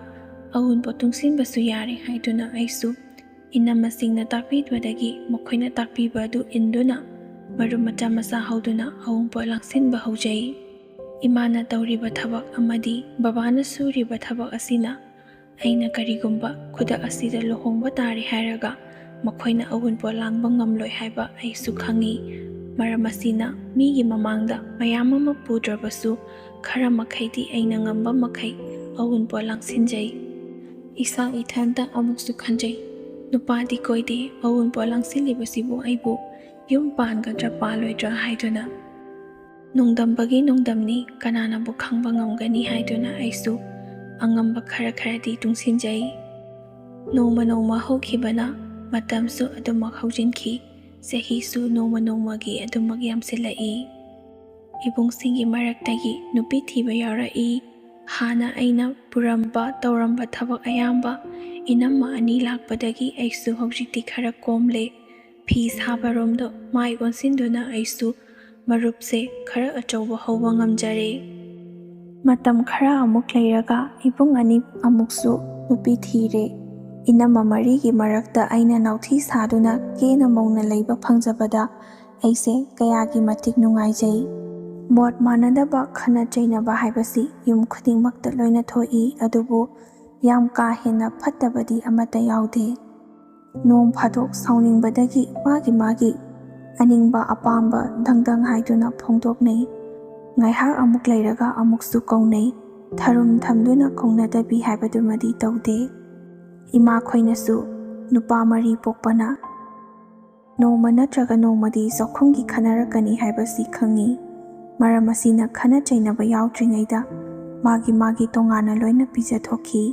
ꯑꯋꯨꯟꯄꯣꯠ ꯇꯨꯡꯁꯤꯟꯕꯁꯨ ꯌꯥꯔꯦ ꯍꯥꯏꯗꯨꯅ ꯑꯩꯁꯨ ꯏꯅꯝꯃꯁꯤꯡꯅ ꯇꯥꯛꯄꯤꯕꯗꯒꯤ ꯃꯈꯣꯏꯅ ꯇꯥꯛꯄꯤꯕ ꯑꯗꯨ ꯏꯟꯗꯨꯅ ꯃꯔꯨꯞ ꯃꯆꯥ ꯃꯆꯥ ꯍꯧꯗꯨꯅ ꯑꯋꯨꯟꯄꯣꯠ ꯂꯥꯡꯁꯤꯟꯕ ꯍꯧꯖꯩ꯫ ꯏꯃꯥꯅ ꯇꯧꯔꯤꯕ ꯊꯕꯛ ꯑꯃꯗꯤ ꯕꯕꯥꯅ ꯁꯨꯔꯤꯕ ꯊꯕꯛ ꯑꯁꯤꯅ ꯑꯩꯅ ꯀꯔꯤꯒꯨꯝꯕ ꯈꯨꯗꯛ ꯑꯁꯤꯗ ꯂꯨꯍꯣꯡꯕ ꯇꯥꯔꯦ ꯍꯥꯏꯔꯒ ꯃꯈꯣꯏꯅ ꯑꯋꯨꯟꯄꯣꯠ ꯂꯥꯡꯕ ꯉꯝꯂꯣꯏ ꯍꯥꯏꯕ ꯑꯩꯁꯨ ꯈꯪꯏ꯫ ꯃꯔꯝ ꯑꯁꯤꯅ ꯃꯤꯒꯤ ꯃꯃꯥꯡꯗ ꯃꯌꯥꯝ ꯑꯃ ꯄꯨꯗ꯭ꯔꯕꯁꯨ ꯈꯔ ꯃꯈꯩꯗꯤ ꯑꯩꯅ ꯉꯝꯕ ꯃꯈꯩ ꯑꯋꯨꯟꯄꯣꯠ ꯂꯥꯡꯁꯤꯟꯖꯩ꯫ ꯏꯁꯥ ꯏꯊꯟꯇ ꯑꯃꯨꯛꯁꯨ ꯈꯟꯖꯩ, ꯅꯨꯄꯥꯗꯤ ꯀꯣꯏꯗꯦ, ꯑꯋꯨꯟꯄꯣꯠ ꯂꯥꯡꯁꯤꯜꯂꯤꯕꯁꯤꯕꯨ ꯑꯩꯕꯨ ꯌꯨꯝ ꯄꯥꯟꯒꯗ꯭ꯔꯥ ꯄꯥꯜꯂꯣꯏꯗ꯭ꯔꯥ ꯍꯥꯏꯗꯨꯅ꯫ ꯅꯣꯡꯗꯝꯕꯒꯤ ꯅꯣꯡꯗꯝꯅꯤ, ꯀꯅꯥꯅꯕꯨ ꯈꯪꯕ ꯉꯝꯒꯅꯤ ꯍꯥꯏꯗꯨꯅ ꯑꯩꯁꯨ ꯑꯉꯝꯕ ꯈꯔ ꯈꯔꯗꯤ ꯇꯨꯡꯁꯤꯟꯖꯩ꯫ ꯅꯣꯡꯃ ꯅꯣꯡꯃ ꯍꯧꯈꯤꯕꯅ ꯃꯇꯝꯁꯨ ꯑꯗꯨꯃꯛ ꯍꯧꯖꯤꯟꯈꯤ, ꯆꯍꯤꯁꯨ ꯅꯣꯡꯃ ꯅꯣꯡꯃꯒꯤ ꯑꯗꯨꯃꯛ ꯌꯥꯝꯁꯤꯜꯂꯛꯏ꯫ ꯏꯕꯨꯡꯁꯤꯡꯒꯤ ꯃꯔꯛꯇꯒꯤ ꯅꯨꯄꯤ ꯊꯤꯕ ꯌꯥꯎꯔꯛꯏ꯫ ꯍꯥꯟꯅ ꯑꯩꯅ ꯄꯨꯔꯝꯕ, ꯇꯧꯔꯝꯕ ꯊꯕꯛ ꯑꯌꯥꯝꯕ ꯏꯅꯝꯃ ꯑꯅꯤ ꯂꯥꯛꯄꯗꯒꯤ ꯑꯩꯁꯨ ꯍꯧꯖꯤꯛꯇꯤ ꯈꯔ ꯀꯣꯝꯂꯦ꯫ ꯐꯤ ꯁꯥꯕꯔꯣꯝꯗꯣ ꯃꯥꯏ ꯑꯣꯟꯁꯤꯟꯗꯨꯅ ꯑꯩꯁꯨ ꯃꯔꯨꯞꯁꯦ ꯈꯔ ꯑꯆꯧꯕ ꯍꯧꯕ ꯉꯝꯖꯔꯦ꯫ ꯃꯇꯝ ꯈꯔ ꯑꯃꯨꯛ ꯂꯩꯔꯒ ꯏꯕꯨꯡ ꯑꯅꯤ ꯑꯃꯨꯛꯁꯨ ꯅꯨꯄꯤ ꯊꯤꯔꯦ꯫ ꯏꯅꯝꯃ ꯃꯔꯤꯒꯤ ꯃꯔꯛꯇ ꯑꯩꯅ ꯅꯥꯎꯊꯤ ꯁꯥꯗꯨꯅ ꯀꯦꯅ ꯃꯧꯅ ꯂꯩꯕ ꯐꯪꯖꯕꯗ ꯑꯩꯁꯦ ꯀꯌꯥꯒꯤ ꯃꯇꯤꯛ ꯅꯨꯡꯉꯥꯏꯖꯩ꯫ ꯃꯣꯠ ꯃꯥꯟꯅꯗꯕ ꯈꯠꯅ ꯆꯩꯅꯕ ꯍꯥꯏꯕꯁꯤ ꯌꯨꯝ ꯈꯨꯗꯤꯡꯃꯛꯇ ꯂꯣꯏꯅ ꯊꯣꯛꯏ, ꯑꯗꯨꯕꯨ ꯌꯥꯝ ꯀꯥ ꯍꯦꯟꯅ ꯐꯠꯇꯕꯗꯤ ꯑꯃꯠꯇ ꯌꯥꯎꯗꯦ꯫ ꯅꯣꯡ ꯐꯥꯗꯣꯛ ꯁꯥꯎꯅꯤꯡꯕꯗꯒꯤ ꯃꯥꯒꯤ ꯃꯥꯒꯤ ꯑꯅꯤꯡꯕ ꯑꯄꯥꯝꯕ ꯗꯪꯗꯪ ꯍꯥꯏꯗꯨꯅ ꯐꯣꯡꯗꯣꯛꯅꯩ꯫ ꯉꯥꯏꯍꯥꯛ ꯑꯃꯨꯛ ꯂꯩꯔꯒ ꯑꯃꯨꯛꯁꯨ ꯀꯧꯅꯩ꯫ ꯊꯔꯨꯝ ꯊꯝꯗꯨꯅ ꯀꯧꯅꯗꯕꯤ ꯍꯥꯏꯕꯗꯨꯃꯗꯤ ꯇꯧꯗꯦ꯫ ꯏꯃꯥꯈꯣꯏꯅꯁꯨ ꯅꯨꯄꯥ ꯃꯔꯤ ꯄꯣꯛꯄꯅ ꯅꯣꯡꯃ ꯅꯠꯇ꯭ꯔꯒ ꯅꯣꯡꯃꯗꯤ ꯆꯥꯛꯈꯨꯝꯒꯤ ꯈꯟꯅꯔꯛꯀꯅꯤ ꯍꯥꯏꯕꯁꯤ ꯈꯪꯉꯤ꯫ ꯃꯔꯝ ꯑꯁꯤꯅ ꯈꯟꯅ ꯆꯩꯅꯕ ꯌꯥꯎꯗ꯭ꯔꯤꯉꯩꯗ ꯃꯥꯒꯤ ꯃꯥꯒꯤ ꯇꯣꯉꯥꯟꯅ ꯂꯣꯏꯅ ꯄꯤꯖꯊꯣꯛꯈꯤ꯫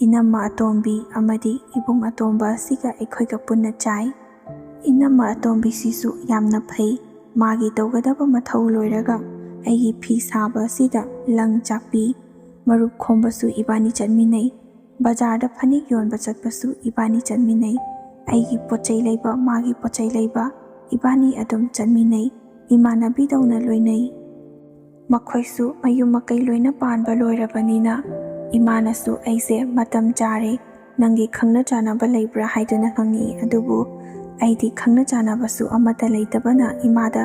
ꯏꯅꯝꯃ ꯑꯇꯣꯝꯕꯤ ꯑꯃꯗꯤ ꯏꯕꯨꯡ ꯑꯇꯣꯝꯕ ꯑꯁꯤꯒ ꯑꯩꯈꯣꯏꯒ ꯄꯨꯟꯅ ꯆꯥꯏ꯫ ꯏꯅꯝꯃ ꯑꯇꯣꯝꯕꯤꯁꯤꯁꯨ ꯌꯥꯝꯅ ꯐꯩ꯫ ꯃꯥꯒꯤ ꯇꯧꯒꯗꯕ ꯃꯊꯧ ꯂꯣꯏꯔꯒ ꯑꯩꯒꯤ ꯐꯤ ꯁꯥꯕ ꯑꯁꯤꯗ ꯂꯪ ꯆꯥꯛꯄꯤ, ꯃꯔꯨꯞ ꯈꯣꯝꯕꯁꯨ ꯏꯕꯥꯅꯤ ꯆꯠꯃꯤꯟꯅꯩ꯫ ꯕꯖꯥꯔꯗ ꯐꯅꯦꯛ ꯌꯣꯟꯕ ꯆꯠꯄꯁꯨ ꯏꯕꯥꯅꯤ ꯆꯠꯃꯤꯟꯅꯩ꯫ ꯑꯩꯒꯤ ꯄꯣꯠ ꯆꯩ ꯂꯩꯕ, ꯃꯥꯒꯤ ꯄꯣꯠ ꯆꯩ ꯂꯩꯕ, ꯏꯕꯥꯅꯤ ꯑꯗꯨꯝ ꯆꯠꯃꯤꯟꯅꯩ꯫ ꯏꯃꯥꯟꯅꯕꯤꯗꯧꯅ ꯂꯣꯏꯅꯩ꯫ ꯃꯈꯣꯏꯁꯨ ꯃꯌꯨꯝ ꯃꯀꯩ ꯂꯣꯏꯅ ꯄꯥꯟꯕ ꯂꯣꯏꯔꯕꯅꯤꯅ ꯏꯃꯥꯅꯁꯨ ꯑꯩꯁꯦ ꯃꯇꯝ ꯆꯥꯔꯦ, ꯅꯪꯒꯤ ꯈꯪꯅ ꯆꯥꯟꯅꯕ ꯂꯩꯕ꯭ꯔꯥ ꯍꯥꯏꯗꯨꯅ ꯍꯪꯉꯤ꯫ ꯑꯗꯨꯕꯨ ꯑꯩꯗꯤ ꯈꯪꯅ ꯆꯥꯟꯅꯕꯁꯨ ꯑꯃꯠꯇ ꯂꯩꯇꯕꯅ ꯏꯃꯥꯗ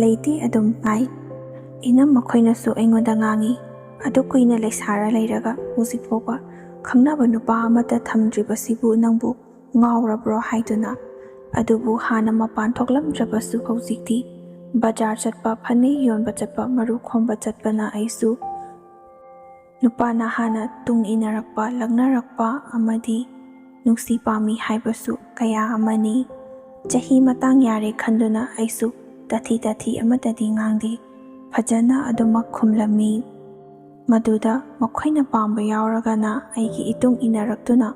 ꯂꯩꯇꯦ ꯑꯗꯨꯝ ꯍꯥꯏ꯫ ꯏꯅꯝꯃ ꯃꯈꯣꯏꯅꯁꯨ ꯑꯩꯉꯣꯟꯗ ꯉꯥꯡꯉꯤ, "ꯑꯗꯨ ꯀꯨꯏꯅ ꯂꯩꯁꯥꯔ ꯂꯩꯔꯒ ꯍꯧꯖꯤꯛ ꯐꯥꯎꯕ ꯈꯪꯅꯕ ꯅꯨꯄꯥ ꯑꯃꯠꯇ ꯊꯝꯗ꯭ꯔꯤꯕꯁꯤꯕꯨ ꯅꯪꯕꯨ ꯉꯥꯎꯔꯕ꯭ꯔꯣ?" ꯍꯥꯏꯗꯨꯅ꯫ ꯑꯗꯨꯕꯨ ꯍꯥꯟꯅ ꯃꯄꯥꯟ ꯊꯣꯛꯂꯝꯗ꯭ꯔꯕꯁꯨ ꯍꯧꯖꯤꯛꯇꯤ ꯕꯖꯥꯔ ꯆꯠꯄ, ꯐꯅꯦꯛ ꯌꯣꯟꯕ ꯆꯠꯄ, ꯃꯔꯨꯞ ꯈꯣꯝꯕ ꯆꯠꯄꯅ ꯑꯩꯁꯨ ꯅꯨꯄꯥꯅ ꯍꯥꯟꯅ ꯇꯨꯡ ꯏꯟꯅꯔꯛꯄ, ꯂꯛꯅꯔꯛꯄ ꯑꯃꯗꯤ ꯅꯨꯡꯁꯤ ꯄꯥꯝꯃꯤ ꯍꯥꯏꯕꯁꯨ ꯀꯌꯥ ꯑꯃꯅꯤ꯫ ꯆꯍꯤ ꯃꯇꯥꯡ ꯌꯥꯔꯦ ꯈꯟꯗꯨꯅ ꯑꯩꯁꯨ ꯇꯥꯊꯤ ꯇꯥꯊꯤ ꯑꯃꯠꯇꯗꯤ ꯉꯥꯡꯗꯦ꯫ ꯐꯖꯅ ꯑꯗꯨꯃꯛ ꯈꯨꯝꯂꯝꯃꯤ꯫ ꯃꯗꯨꯗ ꯃꯈꯣꯏꯅ ꯄꯥꯝꯕ ꯌꯥꯎꯔꯒꯅ ꯑꯩꯒꯤ ꯏꯇꯨꯡ ꯏꯟꯅꯔꯛꯇꯨꯅ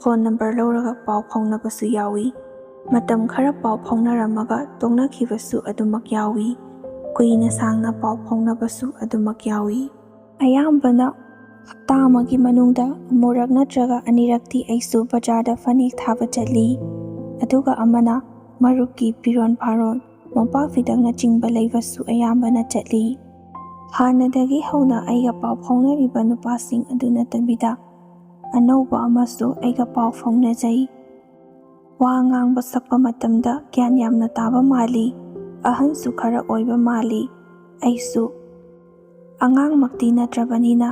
ꯐꯣꯟ ꯅꯝꯕꯔ ꯂꯧꯔꯒ ꯄꯥꯎ ꯐꯥꯎꯅꯕꯁꯨ ꯌꯥꯎꯏ꯫ ꯃꯇꯝ ꯈꯔ ꯄꯥꯎ ꯐꯥꯎꯅꯔꯝꯃꯒ ꯇꯣꯛꯅꯈꯤꯕꯁꯨ ꯑꯗꯨꯃꯛ ꯌꯥꯎꯏ꯫ ꯀꯨꯏꯅ ꯁꯥꯡꯅ ꯄꯥꯎ ꯐꯥꯎꯅꯕꯁꯨ ꯑꯗꯨꯃꯛ ꯌꯥꯎꯏ꯫ ꯑꯌꯥꯝꯕꯅ ꯍꯞꯇꯥ ꯑꯃꯒꯤ ꯃꯅꯨꯡꯗ ꯑꯃꯨꯔꯛ ꯅꯠꯇ꯭ꯔꯒ ꯑꯅꯤꯔꯛꯇꯤ ꯑꯩꯁꯨ ꯕꯖꯥꯔꯗ ꯐꯅꯦꯛ ꯊꯥꯕ ꯆꯠꯂꯤ꯫ ꯑꯗꯨꯒ ꯑꯃꯅ ꯃꯔꯨꯞꯀꯤ ꯐꯤꯔꯣꯟ ꯐꯥꯔꯣꯟ, ꯃꯣꯝꯄꯥꯛ ꯐꯤꯗꯛꯅꯆꯤꯡꯕ ꯂꯩꯕꯁꯨ ꯑꯌꯥꯝꯕꯅ ꯆꯠꯂꯤ꯫ ꯍꯥꯟꯅꯗꯒꯤ ꯍꯧꯅ ꯑꯩꯒ ꯄꯥꯎ ꯐꯥꯎꯅꯔꯤꯕ ꯅꯨꯄꯥꯁꯤꯡ ꯑꯗꯨ ꯅꯠꯇꯕꯤꯗ ꯑꯅꯧꯕ ꯑꯃꯁꯨ ꯑꯩꯒ ꯄꯥꯎ ꯐꯥꯎꯅꯖꯩ꯫ ꯋꯥ ꯉꯥꯡꯕ ꯁꯛꯄ ꯃꯇꯝꯗ ꯒ꯭ꯌꯥꯟ ꯌꯥꯝꯅ ꯇꯥꯕ ꯃꯥꯜꯂꯤ꯫ ꯑꯍꯟꯁꯨ ꯈꯔ ꯑꯣꯏꯕ ꯃꯥꯜꯂꯤ꯫ ꯑꯩꯁꯨ ꯑꯉꯥꯡꯃꯛꯇꯤ ꯅꯠꯇ꯭ꯔꯕꯅꯤꯅ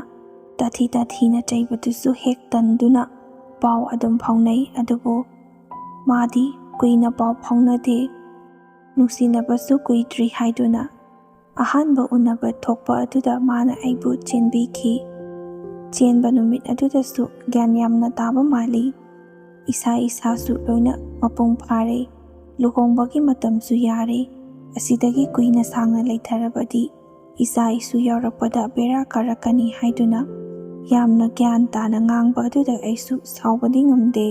ꯇꯥꯊꯤ ꯇꯥꯊꯤꯅ ꯆꯩꯕꯗꯨꯁꯨ ꯍꯦꯛ ꯇꯟꯗꯨꯅ ꯄꯥꯎ ꯑꯗꯨꯝ ꯐꯥꯎꯅꯩ꯫ ꯑꯗꯨꯕꯨ ꯃꯥꯗꯤ ꯀꯨꯏꯅ ꯄꯥꯎ ꯐꯥꯎꯅꯗꯦ꯫ ꯅꯨꯡꯁꯤꯅꯕꯁꯨ ꯀꯨꯏꯗ꯭ꯔꯤ ꯍꯥꯏꯗꯨꯅ ꯑꯍꯥꯟꯕ ꯎꯅꯕ ꯊꯣꯛꯄ ꯑꯗꯨꯗ ꯃꯥꯅ ꯑꯩꯕꯨ ꯆꯦꯟꯕꯤꯈꯤ꯫ ꯆꯦꯟꯕ ꯅꯨꯃꯤꯠ ꯑꯗꯨꯗꯁꯨ ꯒ꯭ꯌꯥꯟ ꯌꯥꯝꯅ ꯇꯥꯕ ꯃꯥꯜꯂꯤ꯫ ꯏꯁꯥ ꯏꯁꯥꯁꯨ ꯂꯣꯏꯅ ꯃꯄꯨꯡ ꯐꯥꯔꯦ꯫ ꯂꯨꯍꯣꯡꯕꯒꯤ ꯃꯇꯝꯁꯨ ꯌꯥꯔꯦ꯫ ꯑꯁꯤꯗꯒꯤ ꯀꯨꯏꯅ ꯁꯥꯡꯅ ꯂꯩꯊꯔꯕꯗꯤ ꯏꯆꯥ ꯏꯁꯨ ꯌꯥꯎꯔꯛꯄꯗ ꯕꯦꯔꯥ ꯀꯥꯔꯛꯀꯅꯤ ꯍꯥꯏꯗꯨꯅ ꯌꯥꯝꯅ ꯒ꯭ꯌꯥꯟ ꯇꯥꯅ ꯉꯥꯡꯕ ꯑꯗꯨꯗ ꯑꯩꯁꯨ ꯁꯥꯎꯕꯗꯤ ꯉꯝꯗꯦ꯫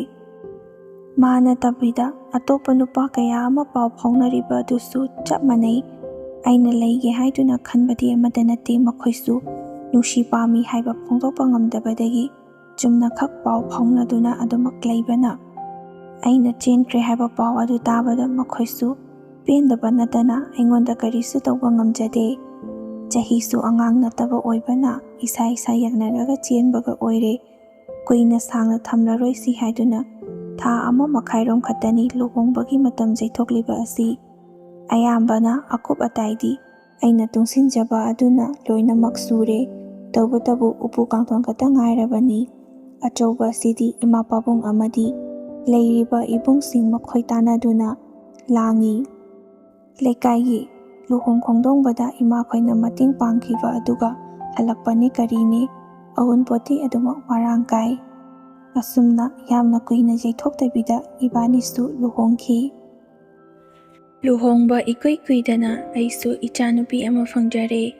ꯃꯥ ꯅꯠꯇꯕꯤꯗ ꯑꯇꯣꯞꯄ ꯅꯨꯄꯥ ꯀꯌꯥ ꯑꯃ ꯄꯥꯎ ꯐꯥꯎꯅꯔꯤꯕ ꯑꯗꯨꯁꯨ ꯆꯞ ꯃꯥꯟꯅꯩ꯫ ꯑꯩꯅ ꯂꯩꯒꯦ ꯍꯥꯏꯗꯨꯅ ꯈꯟꯕꯗꯤ ꯑꯃꯠꯇ ꯅꯠꯇꯦ, ꯃꯈꯣꯏꯁꯨ ꯅꯨꯡꯁꯤ ꯄꯥꯝꯃꯤ ꯍꯥꯏꯕ ꯐꯣꯡꯗꯣꯛꯄ ꯉꯝꯗꯕꯗꯒꯤ ꯆꯨꯝꯅꯈꯛ ꯄꯥꯎ ꯐꯥꯎꯅꯗꯨꯅ ꯑꯗꯨꯃꯛ ꯂꯩꯕꯅ ꯑꯩꯅ ꯆꯦꯟꯈ꯭ꯔꯦ ꯍꯥꯏꯕ ꯄꯥꯎ ꯑꯗꯨ ꯇꯥꯕꯗ ꯃꯈꯣꯏꯁꯨ ꯄꯦꯟꯗꯕ ꯅꯠꯇꯅ ꯑꯩꯉꯣꯟꯗ ꯀꯔꯤꯁꯨ ꯇꯧꯕ ꯉꯝꯖꯗꯦ꯫ ꯆꯍꯤꯁꯨ ꯑꯉꯥꯡ ꯅꯠꯇꯕ ꯑꯣꯏꯕꯅ ꯏꯁꯥ ꯏꯁꯥ ꯌꯥꯅꯔꯒ ꯆꯦꯟꯕꯒ ꯑꯣꯏꯔꯦ꯫ ꯀꯨꯏꯅ ꯁꯥꯡꯅ ꯊꯝꯂꯔꯣꯏꯁꯤ ꯍꯥꯏꯗꯨꯅ ꯊꯥ ꯑꯃ ꯃꯈꯥꯏꯔꯣꯝ ꯈꯛꯇꯅꯤ ꯂꯨꯍꯣꯡꯕꯒꯤ ꯃꯇꯝ ꯌꯩꯊꯣꯛꯂꯤꯕ ꯑꯁꯤ꯫ ꯑꯌꯥꯝꯕꯅ ꯑꯀꯨꯞ ꯑꯇꯥꯏꯗꯤ ꯑꯩꯅ ꯇꯨꯡꯁꯤꯟꯖꯕ ꯑꯗꯨꯅ ꯂꯣꯏꯅꯃꯛ ꯁꯨꯔꯦ꯫ ꯇꯧꯕꯇꯕꯨ ꯎꯄꯨ ꯀꯥꯡꯊꯣꯟ ꯈꯛꯇ ꯉꯥꯏꯔꯕꯅꯤ꯫ ꯑꯆꯧꯕ ꯑꯁꯤꯗꯤ ꯏꯃꯥ ꯄꯥꯕꯨꯡ ꯑꯃꯗꯤ ꯂꯩꯔꯤꯕ ꯏꯕꯨꯡꯁꯤꯡ ꯃꯈꯣꯏ ꯇꯥꯟꯅꯗꯨꯅ ꯂꯥꯡꯉꯤ꯫ ꯂꯩꯀꯥꯏꯒꯤ ꯂꯨꯍꯣꯡ ꯈꯣꯡꯗꯣꯡꯕꯗ ꯏꯃꯥꯈꯣꯏꯅ ꯃꯇꯦꯡ ꯄꯥꯡꯈꯤꯕ ꯑꯗꯨꯒ ꯍꯜꯂꯛꯄꯅꯤ ꯀꯔꯤꯅꯤ, ꯑꯎꯟꯄꯣꯠꯇꯤ ꯑꯗꯨꯃꯛ ꯃꯔꯥꯡ ꯀꯥꯏ꯫ ꯑꯁꯨꯝꯅ ꯌꯥꯝꯅ ꯀꯨꯏꯅ ꯌꯩꯊꯣꯛꯇꯕꯤꯗ ꯏꯕꯥꯅꯤꯁꯨ ꯂꯨꯍꯣꯡꯈꯤ꯫ ꯂꯨꯍꯣꯡꯕ ꯏꯀꯨꯏ ꯀꯨꯏꯗꯅ ꯑꯩꯁꯨ ꯏꯆꯥꯅꯨꯄꯤ ꯑꯃ ꯐꯪꯖꯔꯦ꯫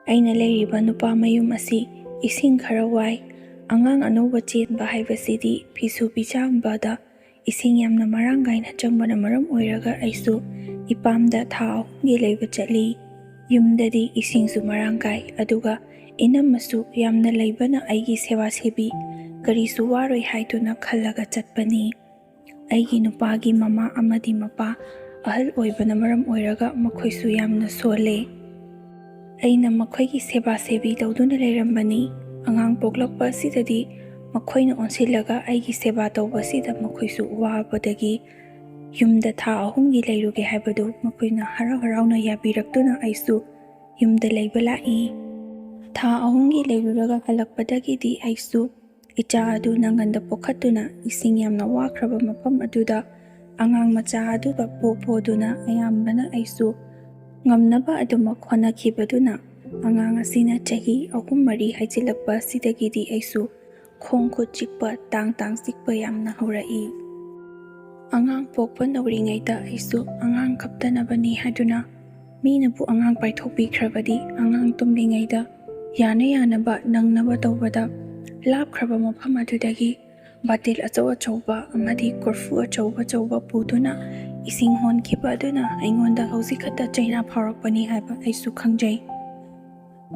ꯑꯩꯅ ꯂꯩꯔꯤꯕ ꯅꯨꯄꯥ ꯃꯌꯨꯝ ꯑꯁꯤ ꯏꯁꯤꯡ ꯈꯔ ꯋꯥꯏ꯫ ꯑꯉꯥꯡ ꯑꯅꯧꯕ ꯆꯦꯟꯕ ꯍꯥꯏꯕꯁꯤꯗꯤ ꯐꯤꯁꯨ ꯐꯤꯖꯥꯝꯕꯗ ꯏꯁꯤꯡ ꯌꯥꯝꯅ ꯃꯔꯥꯡ ꯀꯥꯏꯅ ꯆꯪꯕꯅ ꯃꯔꯝ ꯑꯣꯏꯔꯒ ꯑꯩꯁꯨ ꯏꯄꯥꯝꯗ ꯊꯥ ꯑꯍꯨꯝꯒꯤ ꯂꯩꯕ ꯆꯠꯂꯤ꯫ ꯌꯨꯝꯗꯗꯤ ꯏꯁꯤꯡꯁꯨ ꯃꯔꯥꯡ ꯀꯥꯏ, ꯑꯗꯨꯒ ꯏꯅꯝꯃꯁꯨ ꯌꯥꯝꯅ ꯂꯩꯕꯅ ꯑꯩꯒꯤ ꯁꯦꯕꯥ ꯁꯦꯕꯤ ꯀꯔꯤꯁꯨ ꯋꯥꯔꯣꯏ ꯍꯥꯏꯗꯨꯅ ꯈꯜꯂꯒ ꯆꯠꯄꯅꯤ꯫ ꯑꯩꯒꯤ ꯅꯨꯄꯥꯒꯤ ꯃꯃꯥ ꯑꯃꯗꯤ ꯃꯄꯥ ꯑꯍꯜ ꯑꯣꯏꯕꯅ ꯃꯔꯝ ꯑꯣꯏꯔꯒ ꯃꯈꯣꯏꯁꯨ ꯌꯥꯝꯅ ꯁꯣꯜꯂꯦ꯫ ꯑꯩꯅ ꯃꯈꯣꯏꯒꯤ ꯁꯦꯕꯥ ꯁꯦꯕꯤ ꯇꯧꯗꯨꯅ ꯂꯩꯔꯝꯕꯅꯤ꯫ ꯑꯉꯥꯡ ꯄꯣꯛꯂꯛꯄ ꯑꯁꯤꯗꯗꯤ ꯃꯈꯣꯏꯅ ꯑꯣꯟꯁꯤꯜꯂꯒ ꯑꯩꯒꯤ ꯁꯦꯕꯥ ꯇꯧꯕ ꯑꯁꯤꯗ ꯃꯈꯣꯏꯁꯨ ꯋꯥꯕꯗꯒꯤ ꯌꯨꯝꯗ ꯊꯥ ꯑꯍꯨꯝꯒꯤ ꯂꯩꯔꯨꯒꯦ ꯍꯥꯏꯕꯗꯨ ꯃꯈꯣꯏꯅ ꯍꯔꯥꯎ ꯍꯔꯥꯎꯅ ꯌꯥꯕꯤꯔꯛꯇꯨꯅ ꯑꯩꯁꯨ ꯌꯨꯝꯗ ꯂꯩꯕ ꯂꯥꯛꯏ꯫ ꯊꯥ ꯑꯍꯨꯝꯒꯤ ꯂꯩꯔꯨꯔꯒ ꯍꯜꯂꯛꯄꯗꯒꯤꯗꯤ ꯑꯩꯁꯨ ꯏꯆꯥ ꯑꯗꯨ ꯅꯪꯒꯟꯗ ꯄꯣꯛꯈꯠꯇꯨꯅ ꯏꯁꯤꯡ ꯌꯥꯝꯅ ꯋꯥꯈ꯭ꯔꯕ ꯃꯐꯝ ꯑꯗꯨꯗ ꯑꯉꯥꯡ ꯃꯆꯥ ꯑꯗꯨꯒ ꯄꯣ ꯄꯣꯗꯨꯅ ꯑꯌꯥꯝꯕꯅ ꯑꯩꯁꯨ ꯉꯝꯅꯕ ꯑꯗꯨꯃꯛ ꯍꯣꯠꯅꯈꯤꯕꯗꯨꯅ ꯑꯉꯥꯡ ꯑꯁꯤꯅ ꯆꯍꯤ ꯑꯍꯨꯝ ꯃꯔꯤ ꯍꯥꯏꯖꯤꯜꯂꯛꯄ ꯑꯁꯤꯗꯒꯤꯗꯤ ꯑꯩꯁꯨ ꯈꯣꯡ ꯈꯨꯠ ꯆꯤꯛꯄ, ꯇꯥꯡ ꯇꯥꯡ ꯆꯤꯛꯄ ꯌꯥꯝꯅ ꯍꯧꯔꯛꯏ꯫ ꯑꯉꯥꯡ ꯄꯣꯛꯄ ꯅꯧꯔꯤꯉꯩꯗ ꯑꯩꯁꯨ ꯑꯉꯥꯡ ꯀꯞꯇꯅꯕꯅꯤ ꯍꯥꯏꯗꯨꯅ ꯃꯤꯅꯕꯨ ꯑꯉꯥꯡ ꯄꯥꯏꯊꯣꯛꯄꯤꯈ꯭ꯔꯕꯗꯤ ꯑꯉꯥꯡ ꯇꯨꯝꯂꯤꯉꯩꯗ ꯌꯥꯅ ꯌꯥꯅꯕ ꯅꯪꯅꯕ ꯇꯧꯕꯗ ꯂꯥꯞꯈ꯭ꯔꯕ ꯃꯐꯝ ꯑꯗꯨꯗꯒꯤ ꯕꯥꯇꯤꯜ ꯑꯆꯧ ꯑꯆꯧꯕ ꯑꯃꯗꯤ ꯀꯣꯔꯐꯨ ꯑꯆꯧ ꯑꯆꯧꯕ ꯄꯨꯗꯨꯅ ꯏꯁꯤꯡ ꯍꯣꯟꯈꯤꯕ ꯑꯗꯨꯅ ꯑꯩꯉꯣꯟꯗ ꯍꯧꯖꯤꯛ ꯈꯛꯇ ꯆꯩꯅꯥ ꯐꯥꯎꯔꯛꯄꯅꯤ ꯍꯥꯏꯕ ꯑꯩꯁꯨ ꯈꯪꯖꯩ꯫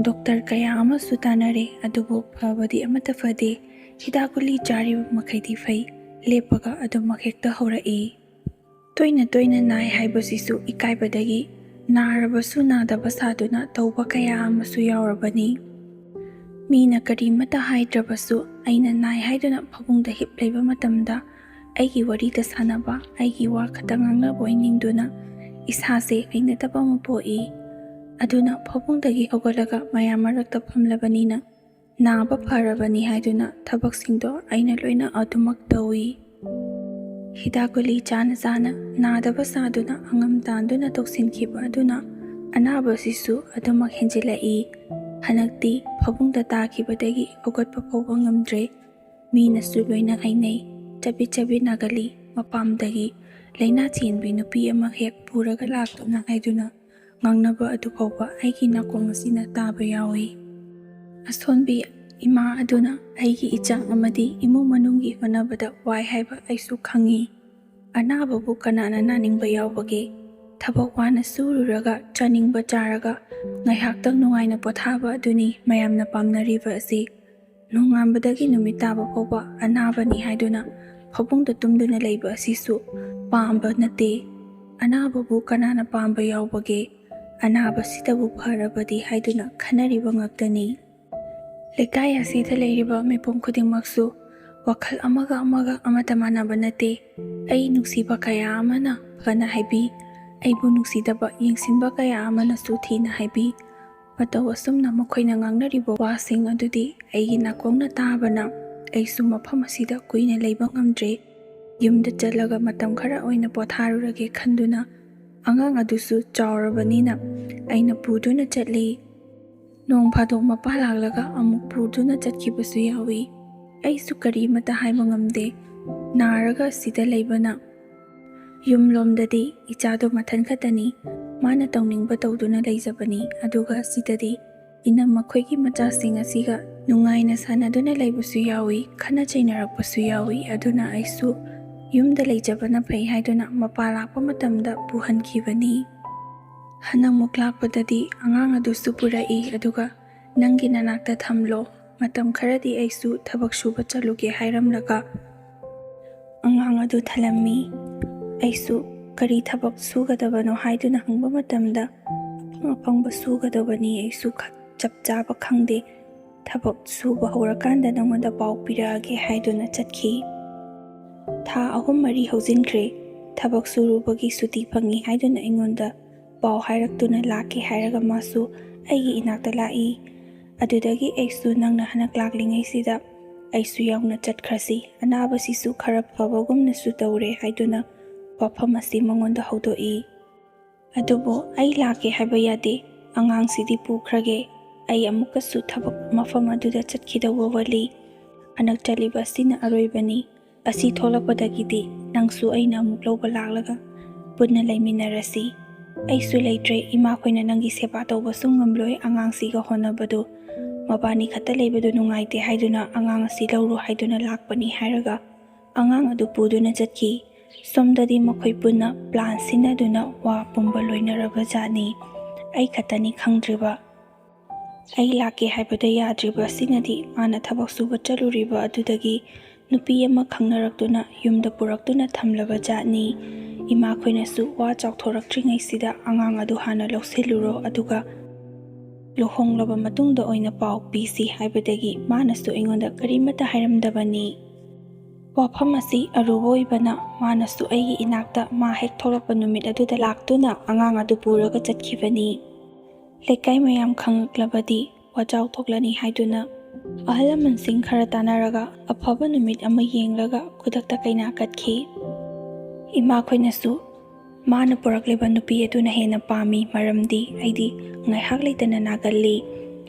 ꯗꯣꯛꯇꯔ ꯀꯌꯥ ꯑꯃꯁꯨ ꯇꯥꯟꯅꯔꯦ, ꯑꯗꯨꯕꯨ ꯐꯕꯗꯤ ꯑꯃꯠꯇ ꯐꯗꯦ꯫ ꯍꯤꯗꯥꯛ ꯒꯨꯂꯤ ꯆꯥꯔꯤꯕ ꯃꯈꯩꯗꯤ ꯐꯩ, ꯂꯦꯞꯄꯒ ꯑꯗꯨꯃꯛ ꯍꯦꯛꯇ ꯍꯧꯔꯛꯏ꯫ ꯇꯣꯏꯅ ꯇꯣꯏꯅ ꯅꯥꯏ ꯍꯥꯏꯕꯁꯤꯁꯨ ꯏꯀꯥꯏꯕꯗꯒꯤ ꯅꯥꯔꯕꯁꯨ ꯅꯥꯗꯕ ꯁꯥꯗꯨꯅ ꯇꯧꯕ ꯀꯌꯥ ꯑꯃꯁꯨ ꯌꯥꯎꯔꯕꯅꯤ꯫ ꯃꯤꯅ ꯀꯔꯤꯃꯠꯇ ꯍꯥꯏꯗ꯭ꯔꯕꯁꯨ ꯑꯩꯅ ꯅꯥꯏ ꯍꯥꯏꯗꯨꯅ ꯐꯃꯨꯡꯗ ꯍꯤꯞ ꯂꯩꯕ ꯃꯇꯝꯗ ꯑꯩꯒꯤ ꯋꯥꯔꯤꯗ ꯁꯥꯟꯅꯕ, ꯑꯩꯒꯤ ꯋꯥ ꯈꯛꯇ ꯉꯥꯡꯅꯕ ꯑꯣꯏꯅꯤꯡꯗꯨꯅ ꯏꯁꯥꯁꯦ ꯍꯩꯅꯗꯕ ꯑꯃ ꯄꯣꯛꯏ꯫ ꯑꯗꯨꯅ ꯐꯃꯨꯡꯗꯒꯤ ꯍꯧꯒꯠꯂꯒ ꯃꯌꯥꯝ ꯃꯔꯛꯇ ꯐꯝꯂꯕꯅꯤꯅ ꯅꯥꯕ ꯐꯔꯕꯅꯤ ꯍꯥꯏꯗꯨꯅ ꯊꯕꯛꯁꯤꯡꯗꯣ ꯑꯩꯅ ꯂꯣꯏꯅ ꯑꯗꯨꯃꯛ ꯇꯧꯏ꯫ ꯍꯤꯗꯥꯛ ꯒꯨꯂꯤ ꯆꯥꯅ ꯆꯥꯅ ꯅꯥꯗꯕ ꯁꯥꯗꯨꯅ ꯑꯉꯝ ꯇꯥꯟꯗꯨꯅ ꯇꯧꯁꯤꯟꯈꯤꯕ ꯑꯗꯨꯅ ꯑꯅꯥꯕꯁꯤꯁꯨ ꯑꯗꯨꯃꯛ ꯍꯦꯟꯖꯤꯜꯂꯛꯏ꯫ ꯍꯟꯗꯛꯇꯤ ꯐꯃꯨꯡꯗ ꯇꯥꯈꯤꯕꯗꯒꯤ ꯍꯧꯒꯠꯄ ꯐꯥꯎꯕ ꯉꯝꯗ꯭ꯔꯦ꯫ ꯃꯤꯅꯁꯨ ꯂꯣꯏꯅ ꯍꯥꯏꯅꯩ, "ꯆꯕꯤꯠ ꯆꯕꯤꯠ ꯅꯥꯒꯜꯂꯤ, ꯃꯄꯥꯝꯗꯒꯤ ꯂꯥꯏꯅꯥ ꯆꯦꯟꯕꯤ ꯅꯨꯄꯤ ꯑꯃ ꯍꯦꯛ ꯄꯨꯔꯒ ꯂꯥꯛꯇꯨꯅ" ꯍꯥꯏꯗꯨꯅ ꯉꯥꯡꯅꯕ ꯑꯗꯨ ꯐꯥꯎꯕ ꯑꯩꯒꯤ ꯅꯥꯀꯣꯡ ꯑꯁꯤꯅ ꯇꯥꯕ ꯌꯥꯎꯏ꯫ ꯑꯁꯣꯟꯕꯤ ꯏꯃꯥ ꯑꯗꯨꯅ ꯑꯩꯒꯤ ꯏꯆꯥ ꯑꯃꯗꯤ ꯏꯃꯨꯡ ꯃꯅꯨꯡꯒꯤ ꯍꯣꯠꯅꯕꯗ ꯋꯥꯏ ꯍꯥꯏꯕ ꯑꯩꯁꯨ ꯈꯪꯏ꯫ ꯑꯅꯥꯕꯕꯨ ꯀꯅꯥꯅ ꯅꯥꯅꯤꯡꯕ ꯌꯥꯎꯕꯒꯦ? ꯊꯕꯛ ꯋꯥꯅ ꯁꯨꯔꯨꯔꯒ ꯆꯥꯅꯤꯡꯕ ꯆꯥꯔꯒ ꯉꯥꯏꯍꯥꯛꯇꯪ ꯅꯨꯡꯉꯥꯏꯅ ꯄꯣꯊꯥꯕ ꯑꯗꯨꯅꯤ ꯃꯌꯥꯝꯅ ꯄꯥꯝꯅꯔꯤꯕ ꯑꯁꯤ꯫ ꯅꯣꯡꯉꯥꯟꯕꯗꯒꯤ ꯅꯨꯃꯤꯠ ꯇꯥꯕ ꯐꯥꯎꯕ ꯑꯅꯥꯕꯅꯤ ꯍꯥꯏꯗꯨꯅ ꯐꯃꯨꯡꯗ ꯇꯨꯝꯗꯨꯅ ꯂꯩꯕ ꯑꯁꯤꯁꯨ ꯄꯥꯝꯕ ꯅꯠꯇꯦ꯫ ꯑꯅꯥꯕꯕꯨ ꯀꯅꯥꯅ ꯄꯥꯝꯕ ꯌꯥꯎꯕꯒꯦ? ꯑꯅꯥꯕꯁꯤꯗꯕꯨ ꯐꯔꯕꯗꯤ ꯍꯥꯏꯗꯨꯅ ꯈꯟꯅꯔꯤꯕ ꯉꯥꯛꯇꯅꯤ꯫ ꯂꯩꯀꯥꯏ ꯑꯁꯤꯗ ꯂꯩꯔꯤꯕ ꯃꯤꯄꯨꯝ ꯈꯨꯗꯤꯡꯃꯛꯁꯨ ꯋꯥꯈꯜ ꯑꯃꯒ ꯑꯃꯒ ꯑꯃꯠꯇ ꯃꯥꯟꯅꯕ ꯅꯠꯇꯦ꯫ ꯑꯩ ꯅꯨꯡꯁꯤꯕ ꯀꯌꯥ ꯑꯃꯅ ꯐꯅ ꯍꯥꯏꯕꯤ, ꯑꯩꯕꯨ ꯅꯨꯡꯁꯤꯗꯕ ꯌꯦꯡꯁꯤꯟꯕ ꯀꯌꯥ ꯑꯃꯅꯁꯨ ꯊꯤꯅ ꯍꯥꯏꯕꯤ꯫ ꯃꯇꯧ ꯑꯁꯨꯝꯅ ꯃꯈꯣꯏꯅ ꯉꯥꯡꯅꯔꯤꯕ ꯋꯥꯁꯤꯡ ꯑꯗꯨꯗꯤ ꯑꯩꯒꯤ ꯅꯥꯀꯣꯡꯅ ꯇꯥꯕꯅ ꯑꯩꯁꯨ ꯃꯐꯝ ꯑꯁꯤꯗ ꯀꯨꯏꯅ ꯂꯩꯕ ꯉꯝꯗ꯭ꯔꯦ꯫ ꯌꯨꯝꯗ ꯆꯠꯂꯒ ꯃꯇꯝ ꯈꯔ ꯑꯣꯏꯅ ꯄꯣꯊꯥꯔꯨꯔꯒꯦ ꯈꯟꯗꯨꯅ ꯑꯉꯥꯡ ꯑꯗꯨꯁꯨ ꯆꯥꯎꯔꯕꯅꯤꯅ ꯑꯩꯅ ꯄꯨꯗꯨꯅ ꯆꯠꯂꯤ꯫ ꯅꯣꯡ ꯐꯥꯗꯣꯛ ꯃꯄꯥ ꯂꯥꯛꯂꯒ ꯑꯃꯨꯛ ꯄꯨꯗꯨꯅ ꯆꯠꯈꯤꯕꯁꯨ ꯌꯥꯎꯏ꯫ ꯑꯩꯁꯨ ꯀꯔꯤꯃꯇ ꯍꯥꯏꯕ ꯉꯝꯗꯦ꯫ ꯅꯥꯔꯒ ꯁꯤꯗ ꯂꯩꯕꯅ ꯌꯨꯝꯂꯣꯝꯗꯗꯤ ꯏꯆꯥꯗꯣ ꯃꯊꯟ ꯈꯛꯇꯅꯤ꯫ ꯃꯥꯅ ꯇꯧꯅꯤꯡꯕ ꯇꯧꯗꯨꯅ ꯂꯩꯖꯕꯅꯤ꯫ ꯑꯗꯨꯒ ꯁꯤꯗꯗꯤ ꯏꯅꯝ ꯃꯈꯣꯏꯒꯤ ꯃꯆꯥꯁꯤꯡ ꯑꯁꯤꯒ ꯅꯨꯡꯉꯥꯏꯅ ꯁꯥꯟꯅꯗꯨꯅ ꯂꯩꯕꯁꯨ ꯌꯥꯎꯏ, ꯈꯠꯅ ꯆꯩꯅꯔꯛꯄꯁꯨ ꯌꯥꯎꯏ꯫ ꯑꯗꯨꯅ ꯑꯩꯁꯨ ꯌꯨꯝꯗ ꯂꯩꯖꯕꯅ ꯐꯩ ꯍꯥꯏꯗꯨꯅ ꯃꯄꯥ ꯂꯥꯛꯄ ꯃꯇꯝꯗ ꯄꯨꯍꯟꯈꯤꯕꯅꯤ꯫ ꯍꯟꯗꯛꯃꯨꯛ ꯂꯥꯛꯄꯗꯗꯤ ꯑꯉꯥꯡ ꯑꯗꯨꯁꯨ ꯄꯨꯔꯛꯏ, ꯑꯗꯨꯒ "ꯅꯪꯒꯤ ꯅꯅꯥꯛꯇ ꯊꯝꯂꯣ, ꯃꯇꯝ ꯈꯔꯗꯤ ꯑꯩꯁꯨ ꯊꯕꯛ ꯁꯨꯕ ꯆꯠꯂꯨꯒꯦ" ꯍꯥꯏꯔꯝꯂꯒ ꯑꯉꯥꯡ ꯑꯗꯨ ꯊꯜꯂꯝꯃꯤ꯫ ꯑꯩꯁꯨ ꯀꯔꯤ ꯊꯕꯛ ꯁꯨꯒꯗꯕꯅꯣ ꯍꯥꯏꯗꯨꯅ ꯍꯪꯕ ꯃꯇꯝꯗ, "ꯑꯐꯪ ꯑꯐꯪꯕ ꯁꯨꯒꯗꯕꯅꯤ, ꯑꯩꯁꯨ ꯈ-, ꯆꯞ ꯆꯥꯕ ꯈꯪꯗꯦ꯫ ꯊꯕꯛ ꯁꯨꯕ ꯍꯧꯔꯀꯥꯟꯗ ꯅꯪꯉꯣꯟꯗ ꯄꯥꯎ ꯄꯤꯔꯛꯑꯒꯦ" ꯍꯥꯏꯗꯨꯅ ꯆꯠꯈꯤ꯫ ꯊꯥ ꯑꯍꯨꯝ ꯃꯔꯤ ꯍꯧꯖꯤꯟꯈ꯭ꯔꯦ꯫ ꯊꯕꯛ ꯁꯨꯔꯨꯕꯒꯤ ꯁꯨꯇꯤ ꯐꯪꯉꯤ ꯍꯥꯏꯗꯨꯅ ꯑꯩꯉꯣꯟꯗ ꯄꯥꯎ ꯍꯥꯏꯔꯛꯇꯨꯅ ꯂꯥꯛꯀꯦ ꯍꯥꯏꯔꯒ ꯃꯥꯁꯨ ꯑꯩꯒꯤ ꯏꯅꯥꯛꯇ ꯂꯥꯛꯏ꯫ ꯑꯗꯨꯗꯒꯤ ꯑꯩꯁꯨ ꯅꯪꯅ ꯍꯟꯗꯛ ꯂꯥꯛꯂꯤꯉꯩꯁꯤꯗ ꯑꯩꯁꯨ ꯌꯥꯎꯅ ꯆꯠꯈ꯭ꯔꯁꯤ, ꯑꯅꯥꯕꯁꯤꯁꯨ ꯈꯔ ꯐꯕꯒꯨꯝꯅꯁꯨ ꯇꯧꯔꯦ ꯍꯥꯏꯗꯨꯅ ꯋꯥꯐꯝ ꯑꯁꯤ ꯃꯉꯣꯟꯗ ꯍꯧꯗꯣꯛꯏ꯫ ꯑꯗꯨꯕꯨ ꯑꯩ ꯂꯥꯛꯀꯦ ꯍꯥꯏꯕ ꯌꯥꯗꯦ, ꯑꯉꯥꯡꯁꯤꯗꯤ ꯄꯨꯈ꯭ꯔꯒꯦ꯫ ꯑꯩ ꯑꯃꯨꯛꯀꯁꯨ ꯊꯕꯛ ꯃꯐꯝ ꯑꯗꯨꯗ ꯆꯠꯈꯤꯗꯧꯕ ꯋꯥꯠꯂꯤ꯫ ꯍꯟꯗꯛ ꯆꯠꯂꯤꯕ ꯑꯁꯤꯅ ꯑꯔꯣꯏꯕꯅꯤ꯫ ꯑꯁꯤ ꯊꯣꯛꯂꯛꯄꯗꯒꯤꯗꯤ ꯅꯪꯁꯨ ꯑꯩꯅ ꯑꯃꯨꯛ ꯂꯧꯕ ꯂꯥꯛꯂꯒ ꯄꯨꯟꯅ ꯂꯩꯃꯤꯟꯅꯔꯁꯤ꯫ ꯑꯩꯁꯨ ꯂꯩꯇ꯭ꯔꯦ, ꯏꯃꯥꯈꯣꯏꯅ ꯅꯪꯒꯤ ꯁꯦꯕꯥ ꯇꯧꯕꯁꯨ ꯉꯝꯂꯣꯏ, ꯑꯉꯥꯡꯁꯤꯒ ꯍꯣꯠꯅꯕꯗꯨ꯫ ꯃꯕꯥꯅꯤ ꯈꯛꯇ ꯂꯩꯕꯗꯨ ꯅꯨꯡꯉꯥꯏꯇꯦ ꯍꯥꯏꯗꯨꯅ ꯑꯉꯥꯡ ꯑꯁꯤ ꯂꯧꯔꯨ ꯍꯥꯏꯗꯨꯅ ꯂꯥꯛꯄꯅꯤ" ꯍꯥꯏꯔꯒ ꯑꯉꯥꯡ ꯑꯗꯨ ꯄꯨꯗꯨꯅ ꯆꯠꯈꯤ꯫ ꯁꯣꯝꯗꯗꯤ ꯃꯈꯣꯏ ꯄꯨꯟꯅ ꯄ꯭ꯂꯥꯟ ꯁꯤꯟꯅꯗꯨꯅ ꯋꯥ ꯄꯨꯝꯕ ꯂꯣꯏꯅꯔꯕ ꯖꯥꯠꯅꯤ꯫ ꯑꯩ ꯈꯛꯇꯅꯤ ꯈꯪꯗ꯭ꯔꯤꯕ꯫ ꯑꯩ ꯂꯥꯛꯀꯦ ꯍꯥꯏꯕꯗ ꯌꯥꯗ꯭ꯔꯤꯕ ꯑꯁꯤꯅꯗꯤ ꯃꯥꯅ ꯊꯕꯛ ꯁꯨꯕ ꯆꯠꯂꯨꯔꯤꯕ ꯑꯗꯨꯗꯒꯤ ꯅꯨꯄꯤ ꯑꯃ ꯈꯪꯅꯔꯛꯇꯨꯅ ꯌꯨꯝꯗ ꯄꯨꯔꯛꯇꯨꯅ ꯊꯝꯂꯕ ꯖꯥꯠꯅꯤ꯫ ꯏꯃꯥꯈꯣꯏꯅꯁꯨ ꯋꯥ ꯆꯥꯎꯊꯣꯔꯛꯇ꯭ꯔꯤꯉꯩꯁꯤꯗ ꯑꯉꯥꯡ ꯑꯗꯨ ꯍꯥꯟꯅ ꯂꯧꯁꯤꯜꯂꯨꯔꯣ, ꯑꯗꯨꯒ ꯂꯨꯍꯣꯡꯂꯕ ꯃꯇꯨꯡꯗ ꯑꯣꯏꯅ ꯄꯥꯎ ꯄꯤꯁꯤ ꯍꯥꯏꯕꯗꯒꯤ ꯃꯥꯅꯁꯨ ꯑꯩꯉꯣꯟꯗ ꯀꯔꯤꯃꯠꯇ ꯍꯥꯏꯔꯝꯗꯕꯅꯤ꯫ ꯋꯥꯐꯝ ꯑꯁꯤ ꯑꯔꯨꯕ ꯑꯣꯏꯕꯅ ꯃꯥꯅꯁꯨ ꯑꯩꯒꯤ ꯏꯅꯥꯛꯇ ꯃꯥ ꯍꯦꯛ ꯊꯣꯛꯂꯛꯄ ꯅꯨꯃꯤꯠ ꯑꯗꯨꯗ ꯂꯥꯛꯇꯨꯅ ꯑꯉꯥꯡ ꯑꯗꯨ ꯄꯨꯔꯒ ꯆꯠꯈꯤꯕꯅꯤ꯫ ꯂꯩꯀꯥꯏ ꯃꯌꯥꯝ ꯈꯪꯂꯛꯂꯕꯗꯤ ꯋꯥꯖꯥꯎ ꯊꯣꯛꯂꯅꯤ ꯍꯥꯏꯗꯨꯅ ꯑꯍꯜ ꯂꯃꯟꯁꯤꯡ ꯈꯔ ꯇꯥꯟꯅꯔꯒ ꯑꯐꯕ ꯅꯨꯃꯤꯠ ꯑꯃ ꯌꯦꯡꯂꯒ ꯈꯨꯗꯛꯇ ꯀꯩꯅꯥ ꯀꯠꯈꯤ꯫ ꯏꯃꯥꯈꯣꯏꯅꯁꯨ ꯃꯥꯅ ꯄꯨꯔꯛꯂꯤꯕ ꯅꯨꯄꯤ ꯑꯗꯨꯅ ꯍꯦꯟꯅ ꯄꯥꯝꯃꯤ, ꯃꯔꯝꯗꯤ ꯑꯩꯗꯤ ꯉꯥꯏꯍꯥꯛ ꯂꯩꯇꯅ ꯅꯥꯒꯜꯂꯤ꯫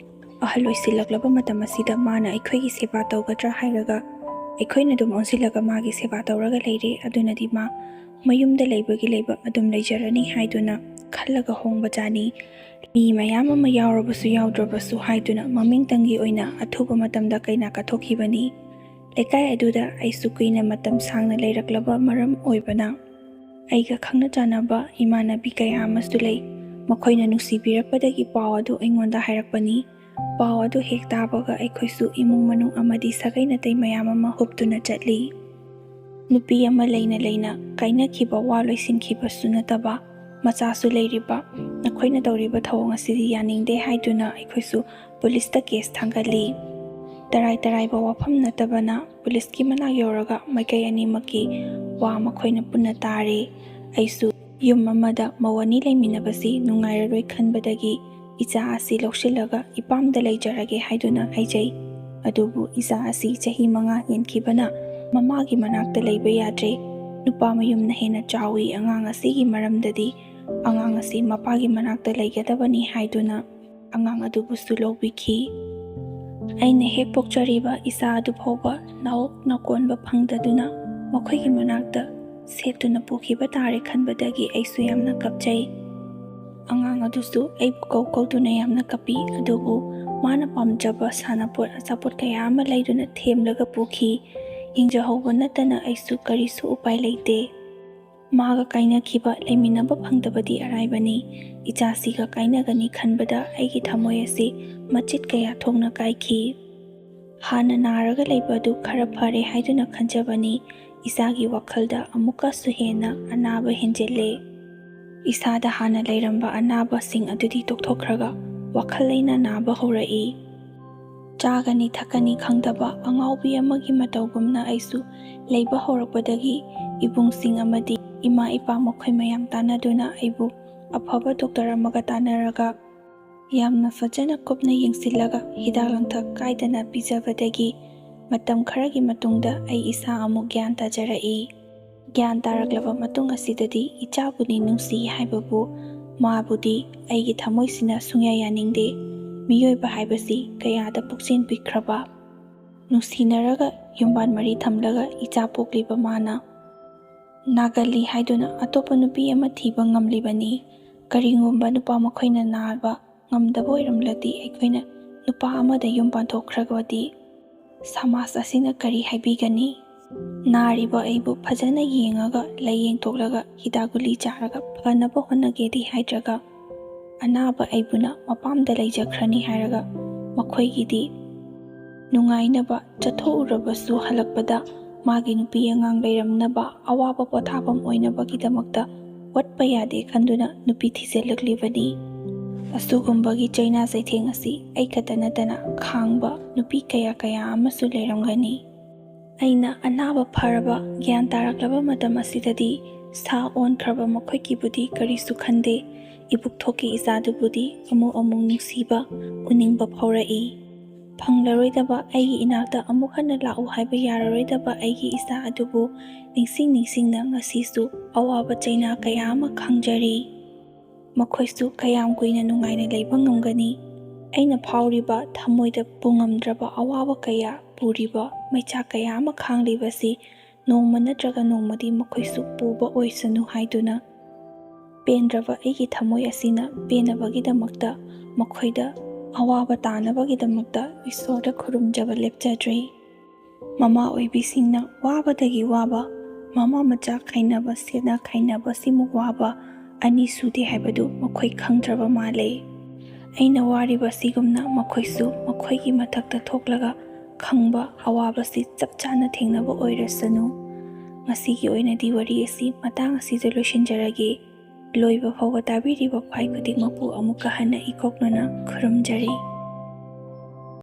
ꯑꯍꯜ ꯑꯣꯏꯁꯤꯜꯂꯛꯂꯕ ꯃꯇꯝ ꯑꯁꯤꯗ ꯃꯥꯅ ꯑꯩꯈꯣꯏꯒꯤ ꯁꯦꯕꯥ ꯇꯧꯒꯗ꯭ꯔꯥ ꯍꯥꯏꯔꯒ ꯑꯩꯈꯣꯏꯅ ꯑꯗꯨꯝ ꯑꯣꯟꯁꯤꯜꯂꯒ ꯃꯥꯒꯤ ꯁꯦꯕꯥ ꯇꯧꯔꯒ ꯂꯩꯔꯦ꯫ ꯑꯗꯨꯅꯗꯤ ꯃꯥ ꯃꯌꯨꯝꯗ ꯂꯩꯕꯒꯤ ꯂꯩꯕ ꯑꯗꯨꯝ ꯂꯩꯖꯔꯅꯤ ꯍꯥꯏꯗꯨꯅ ꯈꯜꯂꯒ ꯍꯣꯡꯕ ꯖꯥꯠꯅꯤ꯫ ꯃꯤ ꯃꯌꯥꯝ ꯑꯃ ꯌꯥꯎꯔꯕꯁꯨ ꯌꯥꯎꯗ꯭ꯔꯕꯁꯨ ꯍꯥꯏꯗꯨꯅ ꯃꯃꯤꯡꯇꯪꯒꯤ ꯑꯣꯏꯅ ꯑꯊꯨꯕ ꯃꯇꯝꯗ ꯀꯩꯅꯥ ꯀꯠꯊꯣꯛꯈꯤꯕꯅꯤ꯫ ꯂꯩꯀꯥꯏ ꯑꯗꯨꯗ ꯑꯩꯁꯨ ꯀꯨꯏꯅ ꯃꯇꯝ ꯁꯥꯡꯅ ꯂꯩꯔꯛꯂꯕ ꯃꯔꯝ ꯑꯣꯏꯕꯅ ꯑꯩꯒ ꯈꯪꯅ ꯆꯥꯟꯅꯕ ꯏꯃꯥꯟꯅꯕꯤ ꯀꯌꯥ ꯑꯃꯁꯨ ꯂꯩ꯫ ꯃꯈꯣꯏꯅ ꯅꯨꯡꯁꯤꯕꯤꯔꯛꯄꯗꯒꯤ ꯄꯥꯎ ꯑꯗꯨ ꯑꯩꯉꯣꯟꯗ ꯍꯥꯏꯔꯛꯄꯅꯤ꯫ ꯄꯥꯎ ꯑꯗꯨ ꯍꯦꯛ ꯇꯥꯕꯒ ꯑꯩꯈꯣꯏꯁꯨ ꯏꯃꯨꯡ ꯃꯅꯨꯡ ꯑꯃꯗꯤ ꯁꯥꯒꯩ ꯅꯥꯇꯩ ꯃꯌꯥꯝ ꯑꯃ ꯍꯨꯞꯇꯨꯅ ꯆꯠꯂꯤ꯫ ꯅꯨꯄꯤ ꯑꯃ ꯂꯩꯅ ꯂꯩꯅ ꯀꯥꯏꯅꯈꯤꯕ ꯋꯥ ꯂꯣꯏꯁꯤꯟꯈꯤꯕꯁꯨ ꯅꯠꯇꯕ, ꯃꯆꯥꯁꯨ ꯂꯩꯔꯤꯕ, ꯅꯈꯣꯏꯅ ꯇꯧꯔꯤꯕ ꯊꯧꯑꯣꯡ ꯑꯁꯤꯗꯤ ꯌꯥꯅꯤꯡꯗꯦ ꯍꯥꯏꯗꯨꯅ ꯑꯩꯈꯣꯏꯁꯨ ꯄꯨꯂꯤꯁꯇ ꯀꯦꯁ ꯊꯥꯡꯒꯠꯂꯤ꯫ ꯇꯔꯥꯏ ꯇꯔꯥꯏꯕ ꯋꯥꯐꯝ ꯅꯠꯇꯕꯅ ꯄꯨꯂꯤꯁꯀꯤ ꯃꯅꯥꯛ ꯌꯧꯔꯒ ꯃꯥꯏꯀꯩ ꯑꯅꯤꯃꯛꯀꯤ ꯋꯥ ꯃꯈꯣꯏꯅ ꯄꯨꯟꯅ ꯇꯥꯔꯦ꯫ ꯑꯩꯁꯨ ꯌꯨꯝ ꯑꯃꯗ ꯃꯧ ꯑꯅꯤ ꯂꯩꯃꯤꯟꯅꯕꯁꯤ ꯅꯨꯡꯉꯥꯏꯔꯔꯣꯏ ꯈꯟꯕꯗꯒꯤ ꯏꯆꯥ ꯑꯁꯤ ꯂꯧꯁꯤꯜꯂꯒ ꯏꯄꯥꯝꯗ ꯂꯩꯖꯔꯒꯦ ꯍꯥꯏꯗꯨꯅ ꯍꯥꯏꯖꯩ꯫ ꯑꯗꯨꯕꯨ ꯏꯆꯥ ꯑꯁꯤ ꯆꯍꯤ ꯃꯉꯥ ꯍꯦꯟꯈꯤꯕꯅ ꯃꯃꯥꯒꯤ ꯃꯅꯥꯛꯇ ꯂꯩꯕ ꯌꯥꯗ꯭ꯔꯦ꯫ ꯅꯨꯄꯥ ꯃꯌꯨꯝꯅ ꯍꯦꯟꯅ ꯆꯥꯎꯏ꯫ ꯑꯉꯥꯡ ꯑꯁꯤꯒꯤ ꯃꯔꯝꯗꯗꯤ ꯑꯉꯥꯡ ꯑꯁꯤ ꯃꯄꯥꯒꯤ ꯃꯅꯥꯛꯇ ꯂꯩꯒꯗꯕꯅꯤ ꯍꯥꯏꯗꯨꯅ ꯑꯉꯥꯡ ꯑꯗꯨꯕꯨꯁꯨ ꯂꯧꯕꯤꯈꯤ꯫ ꯑꯩꯅ ꯍꯦꯛ ꯄꯣꯛꯆꯔꯤꯕ ꯏꯆꯥ ꯑꯗꯨ ꯐꯥꯎꯕ ꯅꯥꯋꯣꯛ ꯅꯥꯀꯣꯟꯕ ꯐꯪꯗꯗꯨꯅ ꯃꯈꯣꯏꯒꯤ ꯃꯅꯥꯛꯇ ꯁꯦꯠꯇꯨꯅ ꯄꯨꯈꯤꯕ ꯇꯥꯔꯦ ꯈꯟꯕꯗꯒꯤ ꯑꯩꯁꯨ ꯌꯥꯝꯅ ꯀꯞꯆꯩ꯫ ꯑꯉꯥꯡ ꯑꯗꯨꯁꯨ ꯑꯩꯕꯨ ꯀꯧ ꯀꯧꯗꯨꯅ ꯌꯥꯝꯅ ꯀꯞꯄꯤ, ꯑꯗꯨꯕꯨ ꯃꯥꯅ ꯄꯥꯝꯖꯕ ꯁꯥꯟꯅꯄꯣꯠ, ꯑꯆꯥꯄꯣꯠ ꯀꯌꯥ ꯑꯃ ꯂꯩꯗꯨꯅ ꯊꯦꯝꯂꯒ ꯄꯨꯈꯤ꯫ ꯌꯦꯡꯖꯍꯧꯕ ꯅꯠꯇꯅ ꯑꯩꯁꯨ ꯀꯔꯤꯁꯨ ꯎꯄꯥꯏ ꯂꯩꯇꯦ꯫ ꯃꯥꯒ ꯀꯥꯏꯅꯈꯤꯕ, ꯂꯩꯃꯤꯟꯅꯕ ꯐꯪꯗꯕꯗꯤ ꯑꯔꯥꯏꯕꯅꯤ꯫ ꯏꯆꯥꯁꯤꯒ ꯀꯥꯏꯅꯒꯅꯤ ꯈꯟꯕꯗ ꯑꯩꯒꯤ ꯊꯃꯣꯏ ꯑꯁꯤ ꯃꯆꯤꯠ ꯀꯌꯥ ꯊꯣꯛꯅ ꯀꯥꯏꯈꯤ꯫ ꯍꯥꯟꯅ ꯅꯥꯔꯒ ꯂꯩꯕ ꯑꯗꯨ ꯈꯔ ꯐꯔꯦ ꯍꯥꯏꯗꯨꯅ ꯈꯟꯖꯕꯅꯤ꯫ ꯏꯆꯥꯒꯤ ꯋꯥꯈꯜꯗ ꯑꯃꯨꯛꯀꯁꯨ ꯍꯦꯟꯅ ꯑꯅꯥꯕ ꯍꯦꯟꯖꯤꯜꯂꯦ꯫ ꯏꯁꯥꯗ ꯍꯥꯟꯅ ꯂꯩꯔꯝꯕ ꯑꯅꯥꯕꯁꯤꯡ ꯑꯗꯨꯗꯤ ꯇꯣꯛꯊꯣꯛꯈ꯭ꯔꯒ ꯋꯥꯈꯜ ꯂꯩꯅꯥ ꯅꯥꯕ ꯍꯧꯔꯛꯏ꯫ ꯆꯥꯒꯅꯤ ꯊꯛꯀꯅꯤ ꯈꯪꯗꯕ ꯑꯉꯥꯎꯕꯤ ꯑꯃꯒꯤ ꯃꯇꯧꯒꯨꯝꯅ ꯑꯩꯁꯨ ꯂꯩꯕ ꯍꯧꯔꯛꯄꯗꯒꯤ ꯏꯕꯨꯡꯁꯤꯡ ꯑꯃꯗꯤ ꯏꯃꯥ ꯏꯄꯥ ꯃꯈꯣꯏ ꯃꯌꯥꯝ ꯇꯥꯟꯅꯗꯨꯅ ꯑꯩꯕꯨ ꯑꯐꯕ ꯗꯣꯛꯇꯔ ꯑꯃꯒ ꯇꯥꯟꯅꯔꯒ ꯌꯥꯝꯅ ꯐꯖꯅ ꯀꯨꯞꯅ ꯌꯦꯡꯁꯤꯜꯂꯒ ꯍꯤꯗꯥꯛ ꯂꯥꯡꯊꯛ ꯀꯥꯏꯗꯅ ꯄꯤꯖꯕꯗꯒꯤ ꯃꯇꯝ ꯈꯔꯒꯤ ꯃꯇꯨꯡꯗ ꯑꯩ ꯏꯁꯥ ꯑꯃꯨꯛ ꯒ꯭ꯌꯥꯟ ꯇꯥꯖꯔꯛꯏ꯫ ꯒ꯭ꯌꯥꯟ ꯇꯥꯔꯛꯂꯕ ꯃꯇꯨꯡ ꯑꯁꯤꯗꯗꯤ ꯏꯆꯥꯕꯨꯗꯤ ꯅꯨꯡꯁꯤ ꯍꯥꯏꯕꯕꯨ ꯃꯥꯕꯨꯗꯤ ꯑꯩꯒꯤ ꯊꯃꯣꯏꯁꯤꯅ ꯁꯨꯡꯌꯥ ꯌꯥꯅꯤꯡꯗꯦ꯫ ꯃꯤꯑꯣꯏꯕ ꯍꯥꯏꯕꯁꯤ ꯀꯌꯥꯗ ꯄꯨꯛꯆꯦꯟ ꯄꯤꯛꯈ꯭ꯔꯕ꯫ ꯅꯨꯡꯁꯤꯅꯔꯒ ꯌꯨꯝꯕꯥꯟ ꯃꯔꯤ ꯊꯝꯂꯒ ꯏꯆꯥ ꯄꯣꯛꯂꯤꯕ ꯃꯥꯅ ꯅꯥꯒꯜꯂꯤ ꯍꯥꯏꯗꯨꯅ ꯑꯇꯣꯞꯄ ꯅꯨꯄꯤ ꯑꯃ ꯊꯤꯕ ꯉꯝꯂꯤꯕꯅꯤ꯫ ꯀꯔꯤꯒꯨꯝꯕ ꯅꯨꯄꯥ ꯃꯈꯣꯏꯅ ꯅꯥꯕ ꯉꯝꯗꯕ ꯑꯣꯏꯔꯝꯂꯗꯤ ꯑꯩꯈꯣꯏꯅ ꯅꯨꯄꯥ ꯑꯃꯗ ꯌꯨꯝ ꯄꯥꯟꯊꯣꯛꯈ꯭ꯔꯒꯗꯤ ꯁꯃꯥꯖ ꯑꯁꯤꯅ ꯀꯔꯤ ꯍꯥꯏꯕꯤꯒꯅꯤ? ꯅꯥꯔꯤꯕ ꯑꯩꯕꯨ ꯐꯖꯅ ꯌꯦꯡꯉꯒ ꯂꯥꯏꯌꯦꯡꯊꯣꯛꯂꯒ ꯍꯤꯗꯥꯛ ꯒꯨꯂꯤ ꯆꯥꯔꯒ ꯐꯅꯕ ꯍꯣꯠꯅꯒꯦꯗꯤ ꯍꯥꯏꯗ꯭ꯔꯒ ꯑꯅꯥꯕ ꯑꯩꯕꯨꯅ ꯃꯄꯥꯝꯗ ꯂꯩꯖꯈ꯭ꯔꯅꯤ ꯍꯥꯏꯔꯒ ꯃꯈꯣꯏꯒꯤꯗꯤ ꯅꯨꯡꯉꯥꯏꯅꯕ ꯆꯠꯊꯣꯛꯎꯔꯕꯁꯨ ꯍꯜꯂꯛꯄꯗ ꯃꯥꯒꯤ ꯅꯨꯄꯤ ꯑꯉꯥꯡ ꯂꯩꯔꯝꯅꯕ ꯑꯋꯥꯕ ꯄꯣꯊꯥꯐꯝ ꯑꯣꯏꯅꯕꯒꯤꯗꯃꯛꯇ ꯋꯥꯠꯄ ꯌꯥꯗꯦ ꯈꯟꯗꯨꯅ ꯅꯨꯄꯤ ꯊꯤꯖꯤꯜꯂꯛꯂꯤꯕꯅꯤ꯫ ꯑꯁꯤꯒꯨꯝꯕꯒꯤ ꯆꯩꯅꯥ ꯆꯩꯊꯦꯡ ꯑꯁꯤ ꯑꯩ ꯈꯛꯇ ꯅꯠꯇꯅ ꯈꯥꯡꯕ ꯅꯨꯄꯤ ꯀꯌꯥ ꯀꯌꯥ ꯑꯃꯁꯨ ꯂꯩꯔꯝꯒꯅꯤ꯫ ꯑꯩꯅ ꯑꯅꯥꯕ ꯐꯔꯕ ꯒ꯭ꯌꯥꯟ ꯇꯥꯔꯛꯂꯕ ꯃꯇꯝ ꯑꯁꯤꯗꯗꯤ ꯁꯥ ꯑꯣꯟꯈ꯭ꯔꯕ ꯃꯈꯣꯏꯒꯤꯕꯨꯗꯤ ꯀꯔꯤꯁꯨ ꯈꯟꯗꯦ꯫ ꯏꯕꯨꯛꯊꯣꯛꯀꯤ ꯏꯆꯥꯗꯨꯕꯨꯗꯤ ꯑꯃꯨꯛ ꯑꯃꯨꯛ ꯅꯨꯡꯁꯤꯕ, ꯎꯅꯤꯡꯕ ꯐꯥꯎꯔꯛꯏ꯫ ꯐꯪꯂꯔꯣꯏꯗꯕ, ꯑꯩꯒꯤ ꯏꯅꯥꯛꯇ ꯑꯃꯨꯛ ꯍꯟꯅ ꯂꯥꯛꯎ ꯍꯥꯏꯕ ꯌꯥꯔꯔꯣꯏꯗꯕ ꯑꯩꯒꯤ ꯏꯆꯥ ꯑꯗꯨꯕꯨ ꯅꯤꯡꯁꯤꯡ ꯅꯤꯡꯁꯤꯡꯅ ꯉꯁꯤꯁꯨ ꯑꯋꯥꯕ ꯆꯩꯅꯥ ꯀꯌꯥ ꯑꯃ ꯈꯥꯡꯖꯔꯤ꯫ ꯃꯈꯣꯏꯁꯨ ꯀꯌꯥꯝ ꯀꯨꯏꯅ ꯅꯨꯡꯉꯥꯏꯅ ꯂꯩꯕ ꯉꯝꯒꯅꯤ? ꯑꯩꯅ ꯐꯥꯎꯔꯤꯕ ꯊꯃꯣꯏꯗ ꯄꯨꯉꯝꯗ꯭ꯔꯕ ꯑꯋꯥꯕ ꯀꯌꯥ ꯄꯨꯔꯤꯕ, ꯃꯩꯆꯥꯛ ꯀꯌꯥ ꯑꯃ ꯈꯥꯡꯂꯤꯕꯁꯤ ꯅꯣꯡꯃ ꯅꯠꯇ꯭ꯔꯒ ꯅꯣꯡꯃꯗꯤ ꯃꯈꯣꯏꯁꯨ ꯄꯨꯕ ꯑꯣꯏꯁꯅꯨ ꯍꯥꯏꯗꯨꯅ ꯄꯦꯟꯗ꯭ꯔꯕ ꯑꯩꯒꯤ ꯊꯃꯣꯏ ꯑꯁꯤꯅ ꯄꯦꯟꯅꯕꯒꯤꯗꯃꯛꯇ ꯃꯈꯣꯏꯗ ꯑꯋꯥꯕ ꯇꯥꯅꯕꯒꯤꯗꯃꯛꯇ ꯏꯁꯣꯔꯗ ꯈꯨꯔꯨꯝꯖꯕ ꯂꯦꯞꯆꯗ꯭ꯔꯤ꯫ ꯃꯃꯥ ꯑꯣꯏꯕꯤꯁꯤꯡꯅ ꯋꯥꯕꯗꯒꯤ ꯋꯥꯕ, ꯃꯃꯥ ꯃꯆꯥ ꯈꯥꯏꯅꯕ, ꯁꯦꯠꯅ ꯈꯥꯏꯅꯕꯁꯤꯃꯨꯛ ꯋꯥꯕ ꯑꯅꯤ ꯁꯨꯗꯦ ꯍꯥꯏꯕꯗꯨ ꯃꯈꯣꯏ ꯈꯪꯗ꯭ꯔꯕ ꯃꯥꯜꯂꯦ꯫ ꯑꯩꯅ ꯋꯥꯔꯤꯕ ꯑꯁꯤꯒꯨꯝꯅ ꯃꯈꯣꯏꯁꯨ ꯃꯈꯣꯏꯒꯤ ꯃꯊꯛꯇ ꯊꯣꯛꯂꯒ ꯈꯪꯕ ꯑꯋꯥꯕꯁꯤ ꯆꯞ ꯆꯥꯅ ꯊꯦꯡꯅꯕ ꯑꯣꯏꯔꯁꯅꯨ꯫ ꯉꯁꯤꯒꯤ ꯑꯣꯏꯅꯗꯤ ꯋꯥꯔꯤ ꯑꯁꯤ ꯃꯇꯥꯡ ꯑꯁꯤꯗ ꯂꯣꯏꯁꯤꯟꯖꯔꯒꯦ꯫ ꯂꯣꯏꯕ ꯐꯥꯎꯕ ꯇꯥꯕꯤꯔꯤꯕ ꯈ꯭ꯋꯥꯏ ꯈꯨꯗꯤꯡꯃꯛꯄꯨ ꯑꯃꯨꯛꯀ ꯍꯟꯅ ꯏꯀꯣꯛꯅꯅ ꯈꯨꯔꯨꯝꯖꯔꯤ꯫